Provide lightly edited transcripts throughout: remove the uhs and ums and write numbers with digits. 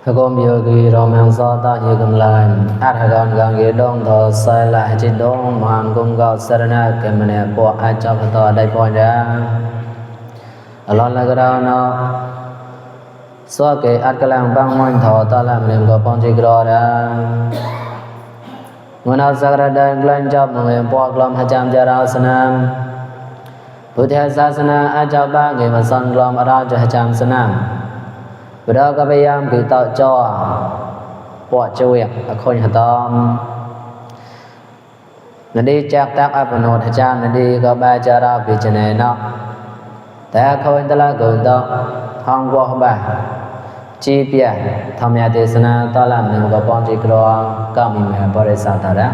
Gom yogi romang sata yegum lain arhagan gang yedong tho sai la chidong man gum ga sarana kemane po acha phato dai po ja alon la gra no so ke atkalang bang mon tho ta la mnem go pong chi gro da ngona sagra dan glan jap ngem po glom hajam jara sanam Buddha sasana acha ba nge ma san glom ara ja hajam sanamเราก็พยายามคือต่อจอปอจวยคนหตอมนั่นดีจากตักอปโนทจามนั่นดีก็บาจาราพิจเนเนาะแต่คนตะละกุนตอห้องบ่บ่จีเปียธรรมยเทศนาตอละนึงก็ปองจิกรองก็มีแม่บริษัทตระ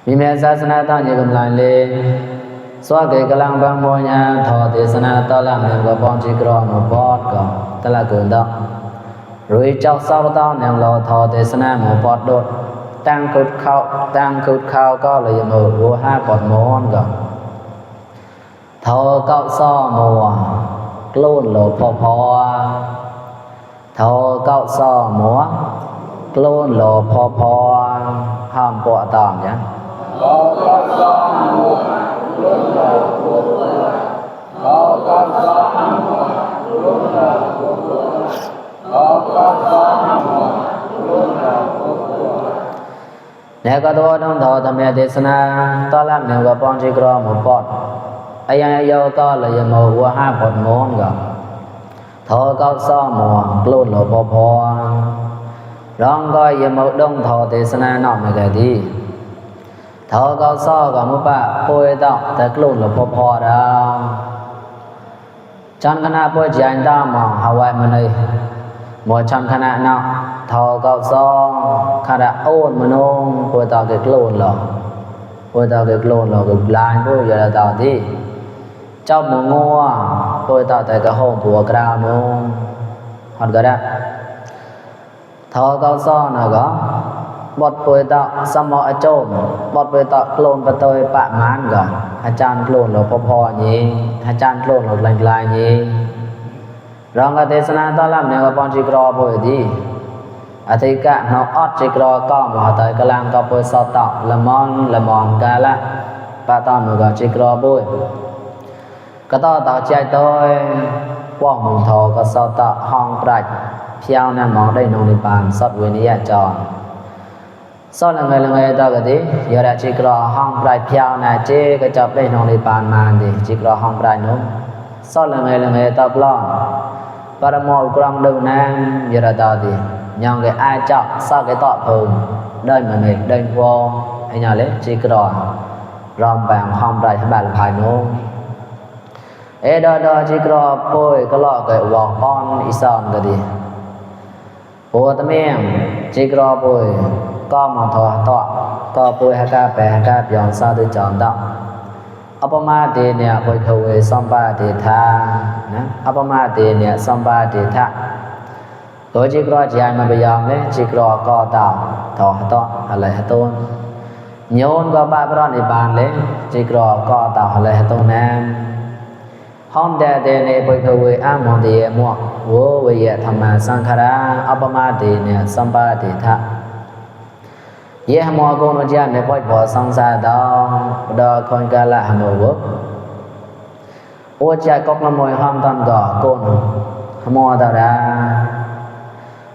มีแม่ศาสนาตอนี่กำลังเลยสวะเกกลังบางโมญาทอเทศนาตอละนึงก็ปองจิกรองบ่ปอดก็ตะละกุนตอรุยเจ้าสาวตอแนวรอทอเทศนาหมู่ปอดโดดตั้งคุดเข้าก็เลยมือหัว5ปอดโมนก็ทอเก้าซ้อมัวกลุ่นโลพอทอเก้าซ้อมัวกลุ่นโลพอห้ามปอตามเนี่ยทอเก้าซ้อมัวกลุ่นโลพอทอเก้าซ้อมัวกลุ่นโลพอทอเก้าซ้อมัวกลุ่นโลพอแล้วก็ตัวน้องทอธรรมเทศนาตอนแรกเนี่ยก็ปองจิกรอหมู่ปอดอายังโยก็เลยมาหัว5ปอดโมนก็ทอเก้าซ้อมัวกลุ่นโลพอร้องก็ยมาดงทอเทศนานอกไม่ก็ดีทอเก้าซ้อก็มุปะป่วยต้องแต่กลุ่นโลพอดาวจันคณะป่วยใจตามองหาไว้มาเลยหมดจันคณะเนาะทอเก้าซ้อคณะโอนมนงป่วยต่อเกิดกลุ่นหรอป่วยต่อเกิดกลุ่นหรอก็ลายป่วยอยู่แล้วต่อที่เจ้าหมูงัวป่วยต่อแต่กระห้องผัวกราวนู้นฮอดก็ได้ทอเก้าซ้อน่ะก็บทป่วยต่อสมออโจมบทป่วยต่อกลุ่นประตยปะมานก็อาจารย์กลุ่นหรอพอๆนี้อาจารย์กลุ่นหรอลายๆนี้รองกเทศนาตอนรับเนี่ยก็ปองจิกรอป่วยดีอธิกะนอกอดจิกรอก็มหาตยกลางก็ป่วยสอตอละมอนกาละปะตอนก็จิกรอป่วยก็ต่อใจตัวป้องมุงทอก็สอตอห้องปรัชเพียงนั้นมองได้นองนิพพานสดเวนิยจรสอนละไงต่อก็ดีอย่าได้จิกรอห้องปรัชเพียงน่ะเจก็จับได้นองนิพพานมาดิจิกรอห้องปรัชนู้สอนละไงต่อปล้อนปรโมทกรองดูนั้นอย่าได้ต่อดิยังcái ai chọn sau cái tọa phường đây mà mình đây vô hay nhà lấy chỉ có ròm vàng không đại hay bạn phải nô ê đó chỉ có bôi cái lọ cái vỏ con ison cái gì bố tấm em chỉ có bôi có một thọ tọa có bôi hai ca bèn sao tôi chọn đó apama thì nè bôi khơi samba thì tha apama thì nè samba thì thaตัวจิกรอใจมันพยายามเลยจิกรอก็ตาถอตออะไรฮะต้นโยนก็บาปรอนิบานเลยจิกรอก็ตาอะไรฮะต้นนั้นห้องแต่ในไปเคยอ้างมองดีมั่วโว้เวียธรรมะสังขารอัปมาดีเนี่ยสัมปาติทะเยหมัวกงจานในป่อยบ่สังสารดอคนกาละหมัวโอใจกอกละมวยห้องตอนก่อโกนหมัวตารา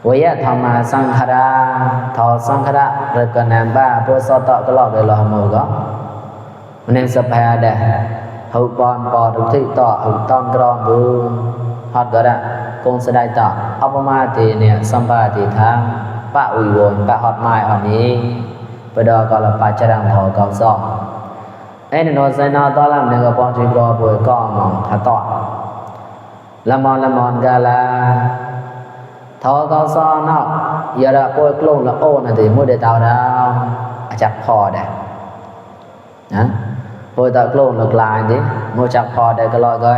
วิยะธรรมะสังขารทอสังขารเริกกันนามบ้าพวกสตก็หลอกได้หลอกมือก็มันเป็นสภาเดหุบอนปอดุที่ต่อหุบตอนกรอนดูฮอดก็ได้คงแสดงต่ออัปมาตีเนี่ยสัมปาติทางปะอุยวนปะฮอดไม้อันนี้ไปดอก็ละปาจรังทอเก่าซอกไอ้นนใส่นาตอลำเนี่ยก็ปองจิกรอป่วยก็มองหาต่อละมอนกาลาทอเก้าซ้อนอกอย่าละป่วยกลุ่นละโอ้นั่นดิมุได้ตาวดาวอาจักพอได้นะป่วยตากลุ่นละกลายดิมุจักพอได้ก็รอก็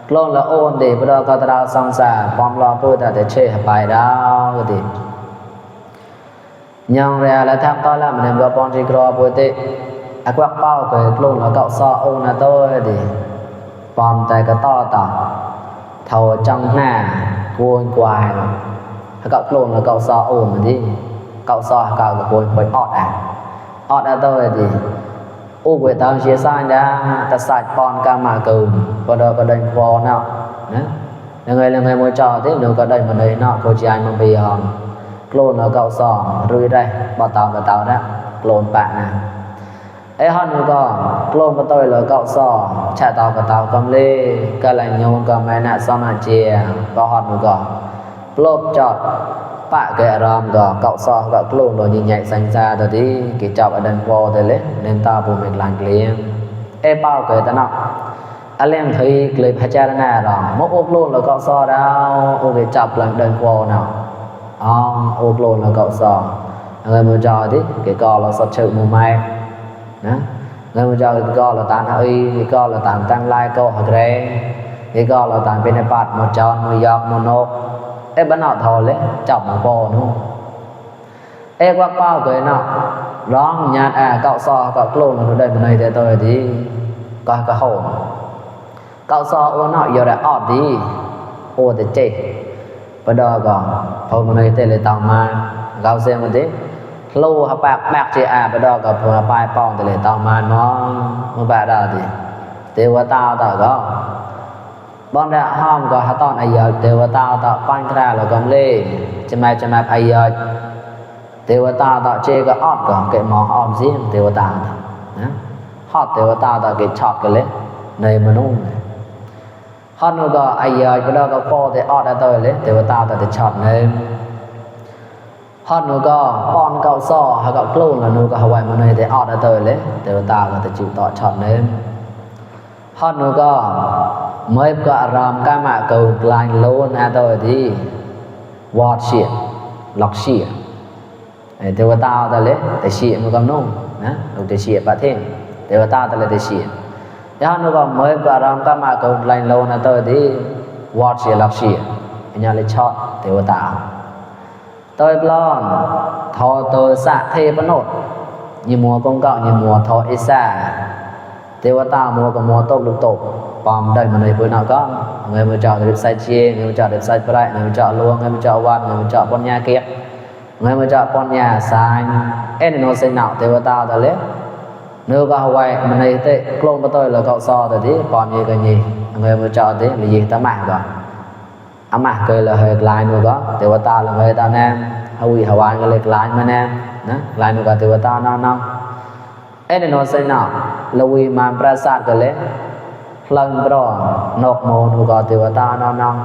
กลุ่นละโอ้ดิบ่ดอก็ตาวสังสารปอมรอป่วยแต่เช่ไปดาวก็ดิยังแลละทักตอละมันก็ปองจิกรอป่วยติอักวักเป้าก็กลุ่นละเก้าซ้อโอ้นะโตดิปอมแต่ก็ต่อเท่าจังหน้ากวนกวาย ก็โคลนแล้วก็ซอโอมดิก็ซอก็โวยโวยออดตัวดิโอ้เวตามเชียซ่าจ้าแต่สายปอนกามาเกินก็เดินก็เดินพอเนาะนะยังไงมวยจอที่หนูก็ได้มาเลยเนาะโคจายมันไปยอมโคลนแล้วก็ซอรุยได้บ่เตานะโคลนปะนะไอ้ฮอนก็โคลนบ่ต้อยแล้วก็ซอชะเตากำเลก็ไหลโยนก็แม่น่ะซ้อมเจียก็ฮอนก็ปลบจอดปะแกรอมก็เกาซอก็โคลนโดนใหญ่ๆสัญญาตัวที่กิจอบอดันพอเตเลยเน้นตาปูเมกลางเกลียงไอ้เป้าเกิดตะเนาะอะเลี้ยงเคยเกลยพิจารณาหรอมกโอกโลนแล้วก็ซอดาวโอเคจับหลังเดินพอเนาะโอกโลนแล้วก็ซอเงินมือจอที่เกก็เราสดชื่นมือไม้นะเงินมือจอก็เราตานเอ้ยก็เราตานตั้งลายก็หักเร่ก็เราตานเป็นในปัดมือจอนมือยอกมือนกไอ้บ้านนอกทอเลยจับมือพอนู่นไอ้วักเป้าเกิดเนาะร้องญาติเกาซอเกาโกลนเราได้มาในแต่ตัวที่ก็โหเกาซอโอเนาะอยู่ได้ออดดีโอแต่เจ๊ปะดอก็พอมาในแต่เลยตามมาเกาเสียงมันดิโลหะปากเจปะดอก็พอปลายป้องแต่เลยตามมาเนาะมันแบบได้ดิเทวตาต่อก็บอนได้ห้ามก็หาตอนอายเทวตาต่อปั้นคราแล้วก็เล่จะมาอายเทวตาต่อเจก็ออดก็เกหมอออมซิเทวตานะฮอดเทวตาต่อเกชอดกันเลยในมนุษย์ฮอดนูก็อายก็แล้วก็พอแต่ออดได้ตัวเลยเทวตาต่อจะชอดในฮอดนูก็ป้อนเกาซ้อหาก็โกลนแล้วนูก็หาไว้มาในแต่ออดได้ตัวเลยเทวตาก็จะจิวต่อชอดในฮอดนูก็เมื่อก็อารามกามะเกิดลายโลนอาตัวที่วอดเชียหลอกเชียเทวตาตะเลยแต่เชียมันก็นุ่มนะเราจะเชียประเทศเทวตาตะเลยแต่เชียย้อนก็เมื่อก็อารามกามะเกิดลายโลนอาตัวที่วอดเชียหลอกเชียอันนี้เลยชอบเทวตาตัวปลอนทอตัวสะเทปนดยิมัวกงเก่ายิมัวทออิสาเทวตามัวกับมัวตบลูกตบปอมได้มาในปืนเอาก็เงินมาเจาะเด็บไซเชียเงินมาเจาะเด็บไซปลายเงินมาเจาะลวงเงินมาเจาะวันเงินมาเจาะปอนยาเกียเงินมาเจาะปอนยาสายเอ็นโนเซนเอาเทวตาตะเล็กเนื้อก็เอาไว้มาในเตะกลงมาตัวแล้วก็ซอแต่ที่ปอมยี่กันยี่เงินมาเจาะที่มียี่ตะหมากก่อนอามาเคยเลยลายนู้ก็เทวตาเลยเงยตาแนมฮาวิฮาวานก็เลยลายมาแนมนะลายนู้ก็เทวตานอนเอ็นโนเซนเอาลวีมานปราศาสตร์กันเลยพลังบรอนกโมนูก็เทวตานอน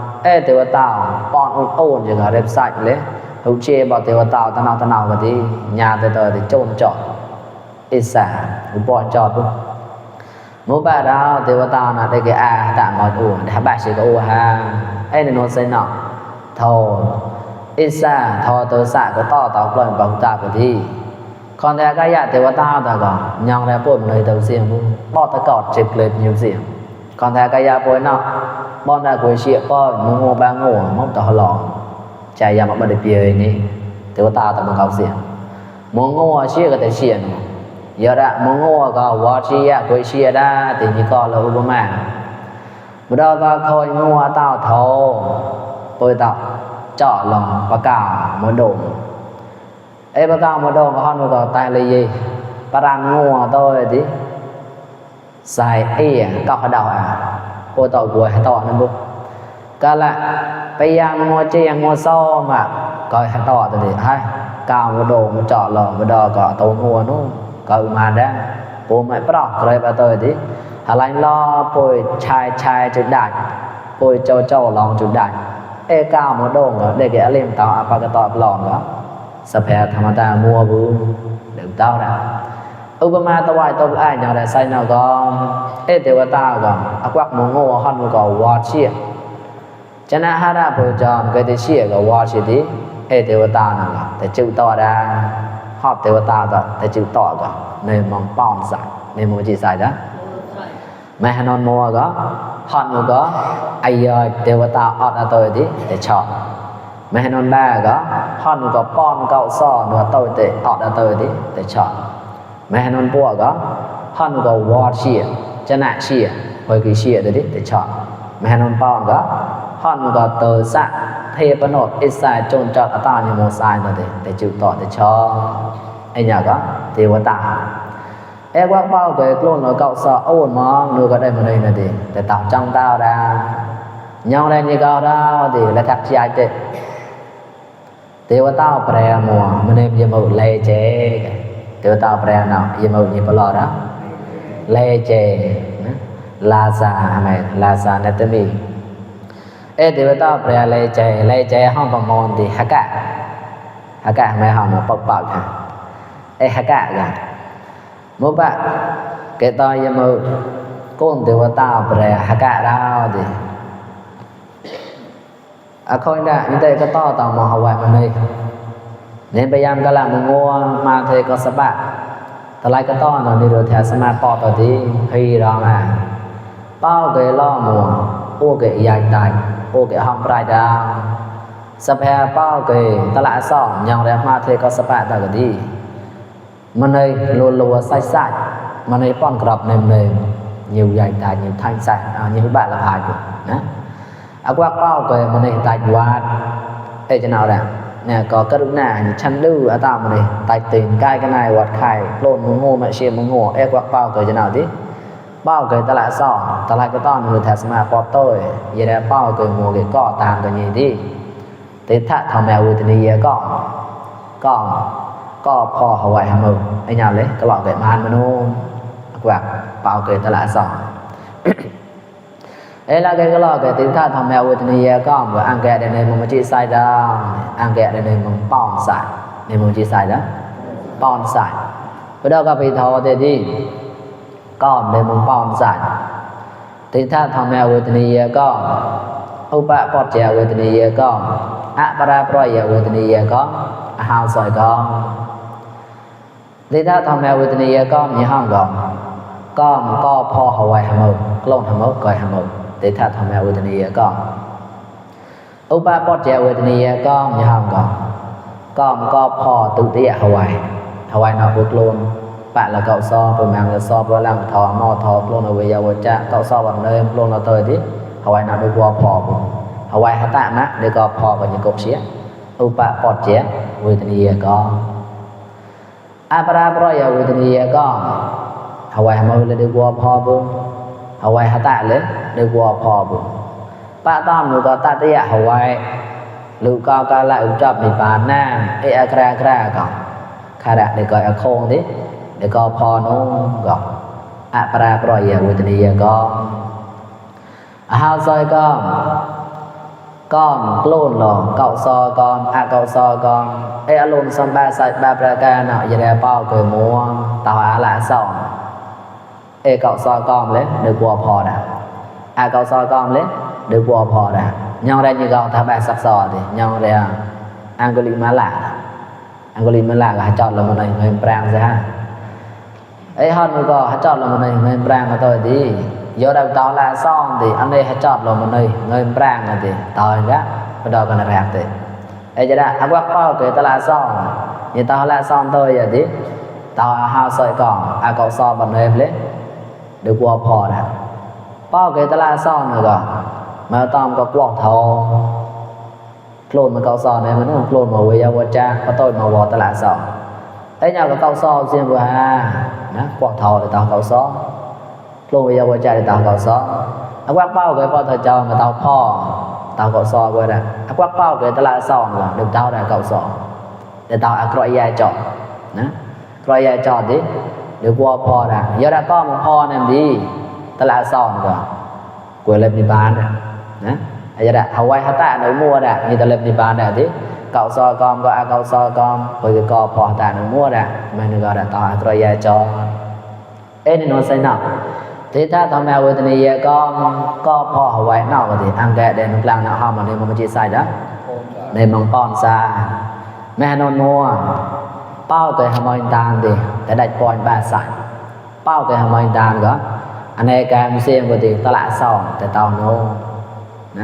เทวตาปอนโอนอย่างเร็บใส่เลยเขาเชื่อบอกเทวตาตะนาวกันที่ญาติตัวที่โจนจอดอิสระอุปจอดปุ๊บมุบาดาวเทวตาน่ะได้แก่ต่างหมดอุ่นแต่บ้าสิก็อุ่นฮะในโนเซนเนาะทออิสระทอตัวสะก็ต่อปล่อยบังตากันที่คอนแต่ก็อยากเทวตาแต่ก็ยังได้พูดเลยตัวเสียงปุ๊บป้อตะกอดเจ็บเลยnhiềuเสียงcòn thà cái gia bồi nọ bọn đã quay xịa có ngô ba ngô mong tỏ lọ chạy ra mà bắt được bìa này thì có ta bằng cao xịa muốn ngô xịa có thể xịa nọ giờ đã muốn ngô có quá xịa quay xịa ra thì như có là Obama bữa đó có khôi ngô tao thô bồi tao chọ lòng bà cao một đồ bà cao một đồ mà hôn có tay là gì bà đang ngô tôi thì saiก็เขาเดาโอต่อกวยต่อนั่นบุก็ละพยายามงัวเจียงงัวซ้อมก็ให้ต่อตัวนี้ให้กาวมาโดมาเจาะหล่อมาดอก็ตัวงัวนู้นก็มาได้ปูไม่ปลอกเลยไปตัวนี้อะไรล้อปุยชายจุดด่านปุยเจ้าลองจุดด่านกาวมาโดก็ได้แก่เลี้ยงเต่าปากกระต่อหลอนก็สเปรธรรมดามัวบูเดือดเต่าได้อุปมาตะวันตกอย่างไรใส่เนาก็เทวตาก็อักวักมงโง่ฮันก็วอดเชียชนะฮาราปูจอมก็ได้เชียก็วอดเชียดีเทวตานั่นก็แต่จิวต่อได้ฮอบเทวตาก็แต่จิวต่อก็ในมองป้อนใส่ในมือจีใส่นะแม่ฮานอนมัวก็ฮันก็ไอ้เทวตาออดตัวดีแต่ชอบแม่ฮานอนบ้าก็ฮันก็ป้อนเกาซ้อหนัวตัวแต่ออดตัวดีแต่ชอบแม่นอนปัวก็ฮันก็วอดเชียชนะเชียพอยคือเชียตัวนี้แต่ชอบแม่นอนป้องก็ฮันก็เตอสะเท ปโนดอิสายจนจอดอตานิโมสายนั่นเองแต่จุต่อแต่ชอไอ้เนี่ยก็เทวตาเอกว่าเป้าเกิดกลุ่นเราเกาสอโอนมองนูก็ได้มาเลยนั่นเองแต่ต่างจังดาวดาnhau đây như cao đó thì là các trai tệ tiêu tao bè mùa mình em giờ màu lê chế tiêu tao bè nào giờ màu như bao đó lê chế la sa nè tụi mình ê tiêu tao bè lê chế không bằng môn thì hắc cả mày học một bọc bọc hả ê hắc cả kìa mỗi bạn cái to giờ màu con tiêu tao bè hắc cả đó thì khôi đã như thế có to tàu mò hậu mà đây nên bây giờ các bạn mua mà thầy có sắp bạc ta lại có to nó đi được theo smart port rồi thì khi đó mà bao cái lo mùa ô cái dài dài ô cái hông rai đào sắp hè bao cái ta lại sọ nhau đẹp mà thầy có sắp bạc ta cái đi mà đây lùa lùa sai sai mà đây con grab nêm nhiều dài dài nhiều thanh sạch như các bạn là hài của nhé quá bao cái mà này tại quạt ê cho nào nè nè có cái đúng nè chăn lư ở tao mà này tại tiền cái này quạt khai lộn muốn ngô mẹ xiêm muốn ngô ê quá bao cái cho nào tí bao cái ta lại sọ ta lại cái to người thật mà bọt tôi vậy là bao cái mua cái cọ tàn cái gì đi thế thà thằng mèo người thì gì cọ kho hậu hải mờ anh nào lấy cái lọ cái man mà nô quạt bao cái ta lại sọ ê là cái lo cái tiếng tha thằng mèo với thằng con và ăn kẹ để này mà chỉ sai ra ăn kẹ để này mà bòn sai nên mà chỉ sai đó bòn sai bữa đó có bị thò thì đi con để mà bòn sai tiếng tha thằng mèo với thằng con upa pot chèo với thằng con para proi với thằng con hao sỏi con tiếng tha thằng mèo với thằng con như hang con có pho hậu hải mờ clone hầm mờ coi hầm mờ để thà thằng mèo với thằng con upa pot chèo với thằng con như hang con có pho tự địa hậu hải nào vượt luôn bạn là cậu so rồi mang là so với làm thò mò thò luôn ở bây giờ với cha cậu so bằng nơi luôn là tôi tí hậu hải nào được qua pho hậu hải hát tạm á để có pho vào những cục xía upa pot chèo với thằng con para proi với thằng con hậu hải mơ là được qua pho bông hậu hải hát tạ lên được qua pho bông bạn tóm được có tạ tía hậu hải lưu cao ca lại ủng chọc để bán nam ê akra còn khá đạt để gọi khôn đấy để có pho nó gọi para proi với thằng con hao soi con clone lò cậu so con ê alone xong ba sạch ba praka nọ giờ đẹp bao cười mua tao á lạ sòng ê cậu so con lên được qua phò đã cậu so con lên được qua phò đã nhau đây như cậu ta bài sắc sò thì nhau đây Angoli má lạ là chọn là một này người brand ra ấy hơn nữa có chọn là một này người brand của tôi đi vô đầu tao là xong thì anh đây chọn là một này người brand này thì tôi đó bắt đầu còn rạc thì ấy cho đã quát bao cái tao là xong như tao là xong tôi giờ tí tao hao sợi còn cậu so bằng em lấy được qua phò đã bao cái ta la son rồi còn mà tao có quạt thầu clone mà cậu so này mà nó clone màu với nhau cha có tôi màu vỏ ta la son ấy nhau có cậu so xem vừa nó quạt thầu để tao cậu so clone với nhau cha để tao cậu so quát bao cái bao thời chờ mà tao phò tao cậu so với này quát bao cái ta la son rồi được tao đã cậu so để tao coi ai chọn nè coi ai chọn đi được qua phò đã giờ đã có một phò này đi ta là sòn rồi quay lên đi bán nè giờ đã hậu quay hata nó mua đã như ta lên đi bán đã thế cậu so con có cậu so con rồi cái co phò ta nó mua đã mà nó gọi là tao rồi giờ cho ê nó say nào thế ta thằng mèo với thằng con co phò hậu quay nào thì ăn kẹ để nó làm nào không mà nên mà chỉ sai đó nên mong con xa mẹ nó mua bao cái hàm anh tan thì cái đại point ba sải bao cái hàm anh tan đó anh ấy cam xem vừa thì ta lại sòng tại tàu nô nè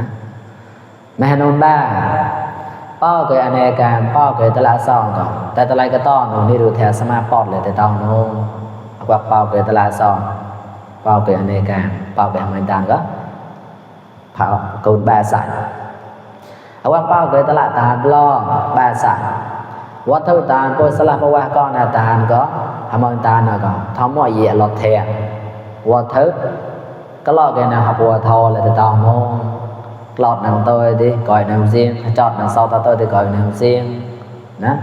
mẹ nôn ba bao cái anh ấy cam bao cái ta lại sòng đó tại ta lại cái to nó đi được theo smart port lại tại tàu nô hoặc bao cái ta lại sòng bao cái anh ấy cam bao cái hàm anh tan đó phao cồn ba sải ว่าเป้าเกยตลาดตาบล้อบาสาวัดเท่าตาโกสลับว่าก็นาตาก็ทำมันตานะก็ทำว่าเย่หลอดแทงวัดเท่าก็ลอกกันนะครับวัวทอเลยแต่ตาโมหลอดหนังตัวดิก่อยหนังเสียงจอดหนังเสาตาตัวดิก่อยหนังเสียงนะ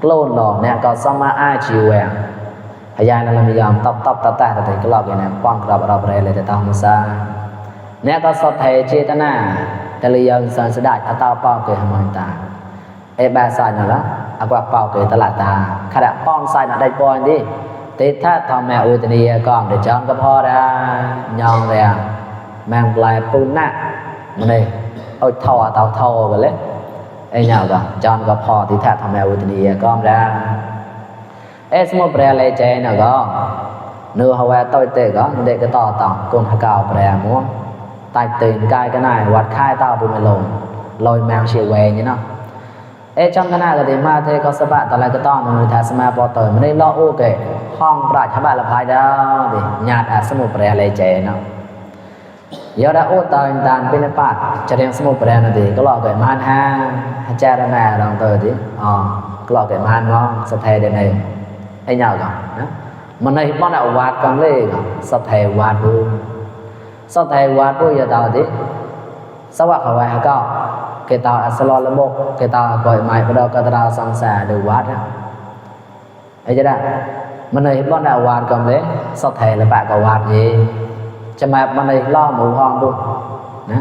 กล้นหลอกเนี่ยก็สมาอาชีวะพยานเราไม่ยอมตบตาแต่ก็ลอกกันนะป้องกลับเราไปเลยแต่ตาโมซาเนี่ยก็สดเทเจตนาแต่เลยยังสันสดัดอัตตาเป้าเกิดทำมันตาบาสาเนี่ยละอากว่าเป้าเกิดตลาดตาขณะป้องใส่หนักได้ปอนดิติดถ้าทำแม่อุตนีก่อนเดี๋ยวจอมก็พอได้ยองเลยแมงปลายปูน่ะมันเลยเอาท่อเตาท่อกันเลยเนี่ยก็จอมก็พอติดถ้าทำแม่อุตนีก่อนได้สมุปเปรเลยเจนก็เนื้อหัวต้อยเตะก็เด็กก็ต่อก้นหักเก่าเปรม้วนตายตื่นกายก็น่ายวัดค่ายเต้าปุ่มลงลอยแมงเฉียวเวนี่เนาะจังขณะก็ดีมาเทก็สบายตอนแรกก็ต้องมือทาสมาปอเตอร์ไม่ได้ล้อโอเคห้องปราชญ์บ้านละพายดาวดิญาติสมุปเปรเลยเจเนาะยอดโอตอนตานเป็นป่าจะเรียนสมุปเปรนั่นดิก็ล้อเกิดมานฮะเจารณาลองเตอร์ดิก็ล้อเกิดมานมองสะเทเดนเองเหยาก่อนนะมันในบ้านเอาวาดกันเลยก่อนสะเทวาดดูสะเทวาดดูอย่าตาวดิสวัสดิ์เขาไว้ก็เกตาอัสลอละบกเกตาก่อยไม้ประดอกระตราสังสารดูวัดนะจะได้มันในบ้านเอาวาดกันเลยสะเทละปะกับวาดยี่จะมามันในล่อหมูห้องดูนะ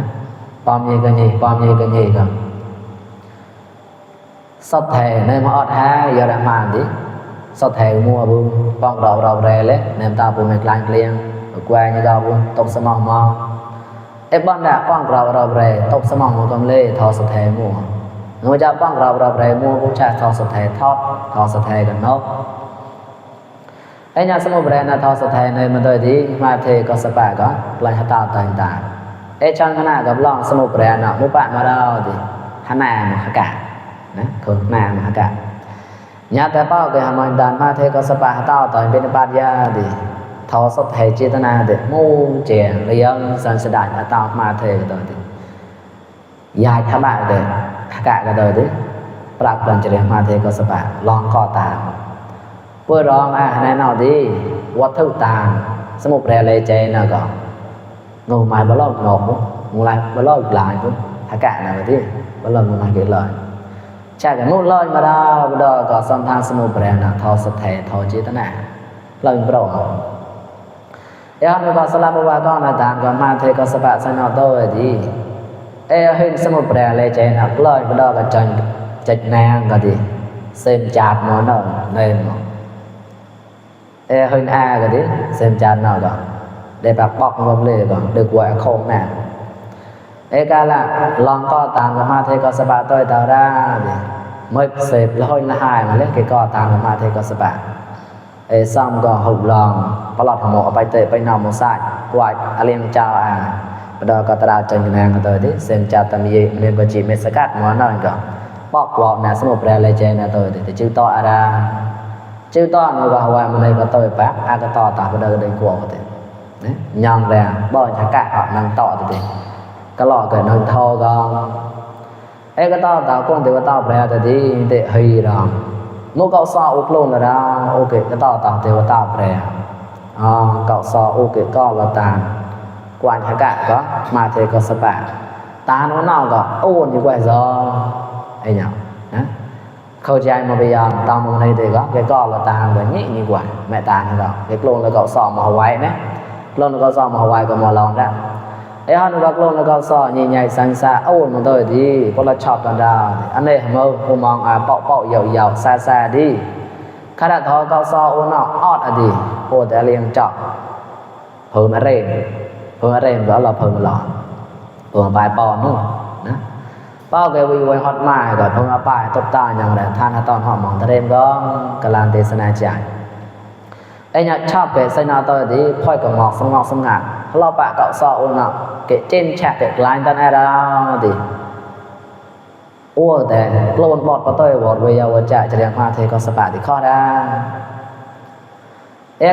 ปอมยี่กันยี่ปอมยี่กันยี่กันสะเทในมาอดแท้ยอดมานดิสะเทมัวบุ้งป้องเราเรเลยเนมตาปุ่มกลางเกลียงแกวนี่ก็บุ้งตกสมองมองบ้านด่าป้องเราเรตกสมองมัวกำเล่ทอสะเทมัวเงาจะป้องเราเรมัวผู้ชายทอสะเททอดทอสะเทกันนกญาสมุปเปรนะทอสะเทในมันโดยที่มาเทก็สปะก็ลายตาต่างจังขนาดกับล่องสมุปเปรนะมุปะมาเราดิขนามหกะนะคนนามหกะญาแต่เป้าเกิดหามันดานมาเทก็สปะเต้าต่อยเป็นปัญญาดิทอสะเทเจตนาเด็กมูเจียเลี้ยงสันสดายตามาเทก็ตัวดิยายทำอะไรเด็กกะก็ตัวดิปรับกันจะเรียกมาเทก็สปะลองก่อตาเพื่อร้องแน่นอนดิวัตถุตาสมุปเปรเลยเจน่ะก็งูไม้บล็อกหนกงูลายบล็อกลายปุ๊บกะน่ะดิบล็อกงูไม้เกิดเลยใช่กันนู่นลอยมาดาวดอก็สัมทางสมุปเปรนะทอสะเททอเจตนาลอยโปร่งนี่ก็สลับว่าก็นาตานก็มาเทก็สบะสนอโตดีเห็นสมุปเปรเลยเจนักลอยก็ดอกจันจัดแนงก็ดีเส้นจัดหมอนนเนมเห็นก็ดีเส้นจัดนอก็ได้แบบบอกงมเลยก็ดึกว่าโคงแน่กาละลองก็ตามก็มาเทก็สบะตัวตาราดิไม่เสพแล้วห้อยละหายมาเล่นก็ตามก็มาเทก็สบะซ้ำก็หุบลองปลอดหัวไปเตะไปนำมือซ้ายกวาดอเลียงเจ้าประดอกระตราจันทร์แนงก็ตัวที่เซนจัตตมีเรียนก็จีเมสกัดหัวนั่นก็ปอกวอกนะสมุปเปรเลยเจนะตัวที่ชื่อต่ออะไรชื่อต่อนี่ก็ว่ามันในก็ตัวแป๊บก็ต่อตาประดอกเลยกลัวตัวนี่ยองแรงบ่อยชักกะออกนั่งต่อตัวก็หลอกเกิดนั่งทอก็ก็ต่อตาก้นตัวต่อแปรตัวที่เตะฮีรองมุกเกาซออุปโลนแล้วโอเคก็ต่อเทวตาแปรเกาซอโอเคก็ละตานกวนขกะก็มาเทก็สปะตาโน่นก็โอ้นี่กว่าซอเนี่ยนะเข้าใจมาพยายามตามมองในเด็กก็ละตานแบบนี้นี่กว่าแม่ตาเนี่ยก็เด็กโลนแล้วก็ซอมาไว้นะโลนแล้วก็ซอมาไว้ก็มาลองได้ฮันก็โลนแล้วก็ซอใหญ่ๆสันซาโอ้มันตัวดีพอเราชอบตอนดาวอันนี้มือผมมองเปาะยาวๆซาดีขณะทอก็ซอโอนออดดีโอ้แต่เรียงเจาะเพิ่มอะไรก็เราเพิ่มหลอดเพิ่มปลายปอนู่นนะเป้าเกวีไว้ฮอตมาก่อนเพิ่มปลายตบตาอย่างไรท่านตอนหอมมองทะเลก็กำลังเทศนาใจเนี่ยชอบเกิดไซนาตัวดีพ่อยกับหมอกสงบเราปะเกาซอโอนอเกเจนแฉกเกลายตันอะไรดีอ้วแต่โกลนบอดปะต้อยวอดเวียวจะเรียงมาเทก็สปาติข้อได้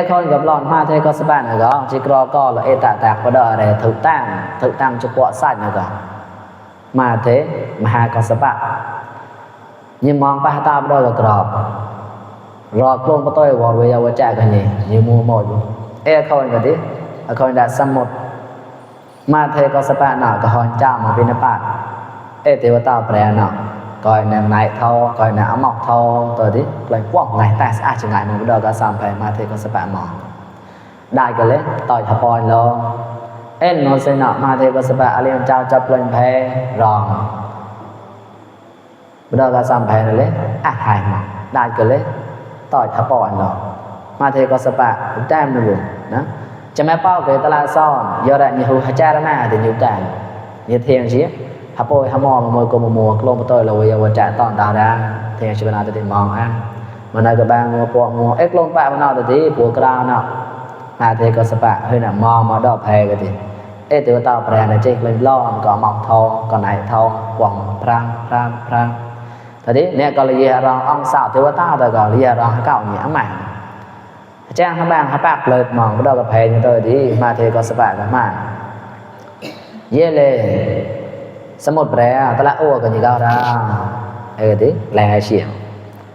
คนกับหลอนมาเทก็สบายนะก็จิกรอก็ละตาแตกประดอะไรถูกตั้งเฉพาะสั้นนะก็ มาเทมหากัสสปะยิมองปะตาบดอกกรอบรอกลงปะต้อยวอดเวยาวะแจกันนี่ยิมูหมดเขาอันกันดิเขาอันดาสมุดมาเทกัสสปะหน่ะก็ฮอนจ้ามาเป็นนปาเทวตาแปรหน่ะก่อยนางนายเท่าก่อยนางอมอกเท่าตัวดิกลายกว้างไงแต่สะอาดจังไงมันบดอกก็สามไปมาเทกัสสปะหมอได้กันเลยต่อยทปอยแล้วโนเซนะมาเทกัสสปะอเลียนเจ้าจับเล่นแพ้รองบดอกก็สามไปนั่นเลยหายมาได้กันเลยต่อยทปอยแล้วมาเทกัสสปะแต้มนึงนะจะแม่เป้าเกิดตลาดซ่อนยอดนี่หูฮัจจารณะแต่นิ้วแต่นี่เทียงชี้ฮับโอยฮัมมอมวยกมัวกลงปะต้อยเราเยาวจะตอนดาดาเทียงชีวนาติมองมันได้กับบางมัวปวมัวลงปะมันเอาแต่ที่ปัวกราวเนาะมาเทกัสปะเฮ้ยน่ะมอมาดอกแพกันดิเตัวตาแปรน่ะเจ๊กเล่นล้อมก็หมอกทองก็ไหนทองกว่างพรางทีนี้เนี่ยก็เลยเราองสาวเทวตาแต่ก็เลยเราเก่าเนี่ยใหม่แจ้งข้างบ้านข้าปากเลยมองก็ดอกกระเพงตัวดีมาเทกัสปะกันมาเย่เลยสมุดแปรตะละโอ้กันยี่ก้าวราดิแลเฉียง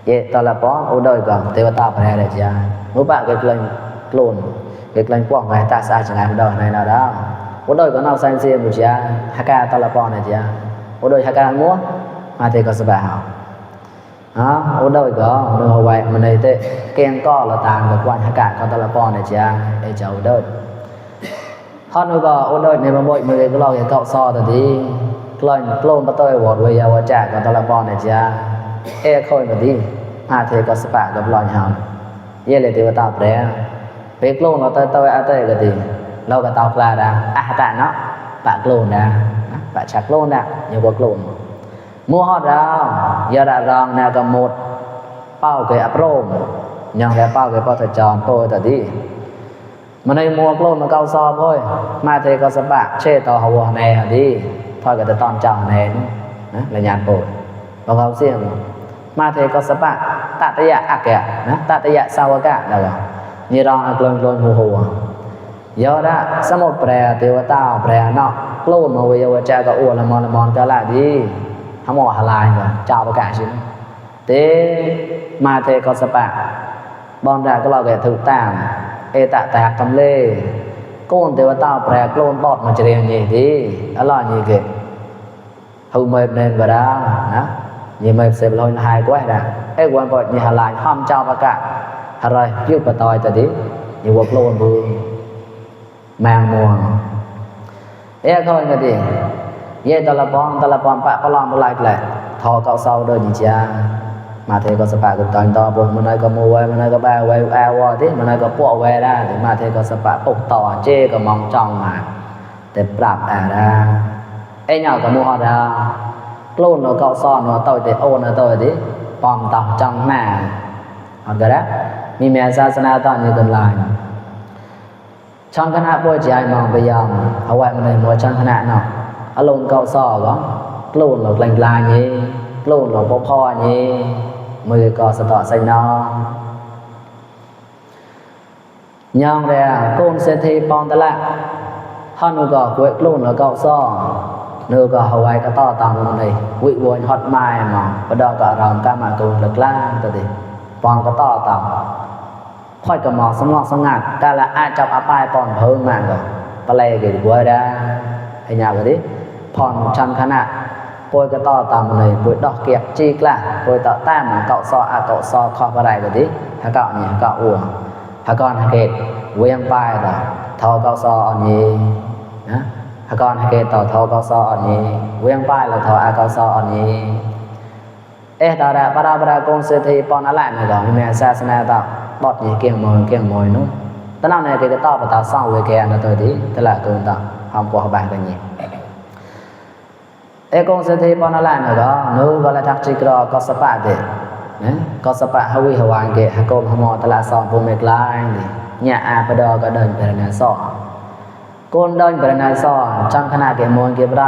เย่ตะละป้อนโอ้ดอยก่อนเทวตาแปรเลยจ้ามุปะเกิดเลยโกลนเกิดเลยกว้างไงตาสะอาดจังไงมันดอยในนาดาโอ้ดอยก็นอกไซน์เซียมุจ้าฮักกาตะละป้อนเลยจ้าโอ้ดอยฮักกามัวมาเทกัสปะหาโอ้ดอยก็เนื้อไว้มันในเตะเกียงก้อละตามกับวันฮักกาก็ตะละป้อนเลยจ้าเจ้าดอยฮอนก็โอ้ดอยในบางบ่อยมือก็ลองอย่างเกาะซอแต่ดีกลอนโกลนปะต้อยวอดเวยาวะจากกับตะละปอนเนี่ยจ้าค่อยก็ดีมาเทกัสปะกับลอยหามเย่เลยเทวตาแปรไปโกลนเราต้อยอาเต้ก็ดีเราก็ตาวปลาดาตะเนาะปะโกลนดาปะชักโกลนดาอย่าบ่โกลนมัวฮอดเราอย่าดารองแนวก็หมดเป้าเกยอัปโรมยังแลเป้าเกยปอตจรโตแต่ดีมันในมัวโกลนมาเกาซอพ่อยมาเทกัสปะเชตอหัวในดีพอยก็จะตอนเจ้าแน่นะระยานโปรดเราเขาเสี่ยงมาเทกัสปะตะตยะอักแกนะตะตยะสาวกะแล้วก็นี่รองอักลนหัวยอดะสมุดแปรเทวตาแปรเนาะโกลนมาเวยาวจาก็อ้วนละมอนก็ละดีหมอหลายก็เจ้าประกาศชิเตมาเทกัสปะบอนดาก็เราแก่ถูกตามตะแตกกำเล่โกนเทวตาแปรโกลนตอดมาเจริญนี่ดีอร่อยนี่เกhầu mệt nên vào đó đó như mệt sẽ lôi hai quá đã quan bội như hà lại hôm cho và cả hà rồi giúp bà tôi ta đi như quật luôn vương mang mùa thôi nghe đi ye ta là bon bạ có lòng lại lại thò cậu sau đời như cha mà thế có sapa cũng toàn to bụng mà này có mua mà này có ba quay ao thế mà này có bộ quay ra thì mà thế có sapa ốc tỏ chê có mong trong mà để bạp ra nhỏ có mua ra luôn nó cậu son nó tôi để ôn nó tôi đi bom tàu trong mà hoặc cái đó mi mẹ ra sana tao như gần lại trong cái nào bôi chạy mong bây giờ ở ngoài này mua trong cái nào ở luôn cậu sò đó luôn nó lành lại nhỉ luôn nó bốc hoa nhỉ mười cò sẽ tỏ xanh nó nhong ra con sẽ thi bom ta lại hơn nó gõ quậy luôn nó cậu sò nơi có Hawaii có to tầm này quỵ buồn hot mai mà bắt đầu cả rồng ca mà tụi lực la từ thì còn có to tầmค่อยก็หมอสมองสงัดกาละอาจับอาปายปอนเพิ่มมาก็ปลายก็ดีกว่าได้ให้ยาวกว่าดิผ่อนชันขนาดป่วยก็ต่อตามเลยป่วยดอกเกียบจีกละป่วยต่อแต้มเกาะซอเกาะซอคออะไรก็ดิถ้าเกาะเนี่ยเกาะอ้วนถ้าก่อนถ้าเกตเวียงปลายต่อทอเกาะซออันนี้นะถ้าก่อนถ้าเกตต่อทอเกาะซออันนี้เวียงปลายเราทอเกาะซออันนี้ตาดาปราบรากงเสถีปอนอะไรนะก็มีศาสนาต่อบอดนี่เกี่ยงมวยนู้นตอนนั้นเนี่ยก็ต่อไปต่อสร้างเวแกนตัวที่ตลาดตัวต่อหอมกว่าบางกันนี่กงเสถีปอนอะไรนะก็นู้ก็เลยทักจิกรอก็สปะเด็นะก็สปะฮาวิฮาวางเกะฮะกมฮมอตลาดสอนภูมิกลายนี่เนี่ยอาปดอก็เดินไปในสอก้นเดินไปในสอจังขนาดเกี่ยมวยเกี่ยบไร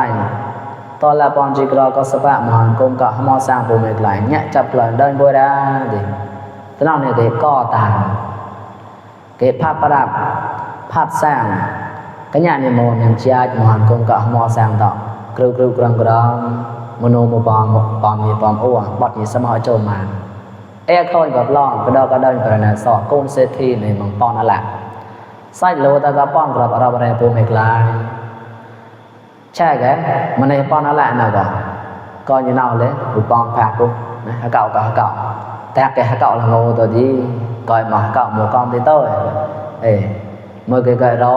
ตอนละปอนจิกรอก็สปะมอนกงก็ฮมอสร้างภูมิกลายเนี่ยจับหลังเดินบวยได้ดิตอนนั้นเนี่ยเก็ตามเก็ภาพประดับภาพสร้างก็เนี่ยในโมนยังเชียร์มอนกงก็ฮมอสร้างต่อ กรุกรุกรังกรามมโนมบางปามีปามอ้วบัดนี้สมาโจมาคอยกับล่องกระดอกระเดินกระนาสอกก้นเศรษฐีในเมืองปอนนั่นแหละไส้โลตะกะป้อนกับเราอะไรปูเมกลายใช่แกมันในปอนนั่นแหละนะก็อยู่นาวเลยปูปองแพกปุ๊บนะเก่ากับเก่าแต่แกเก่าละโง่ตัวดีก่อยมาเก่าหมูกองตีโต้เมื่อเกิดรอ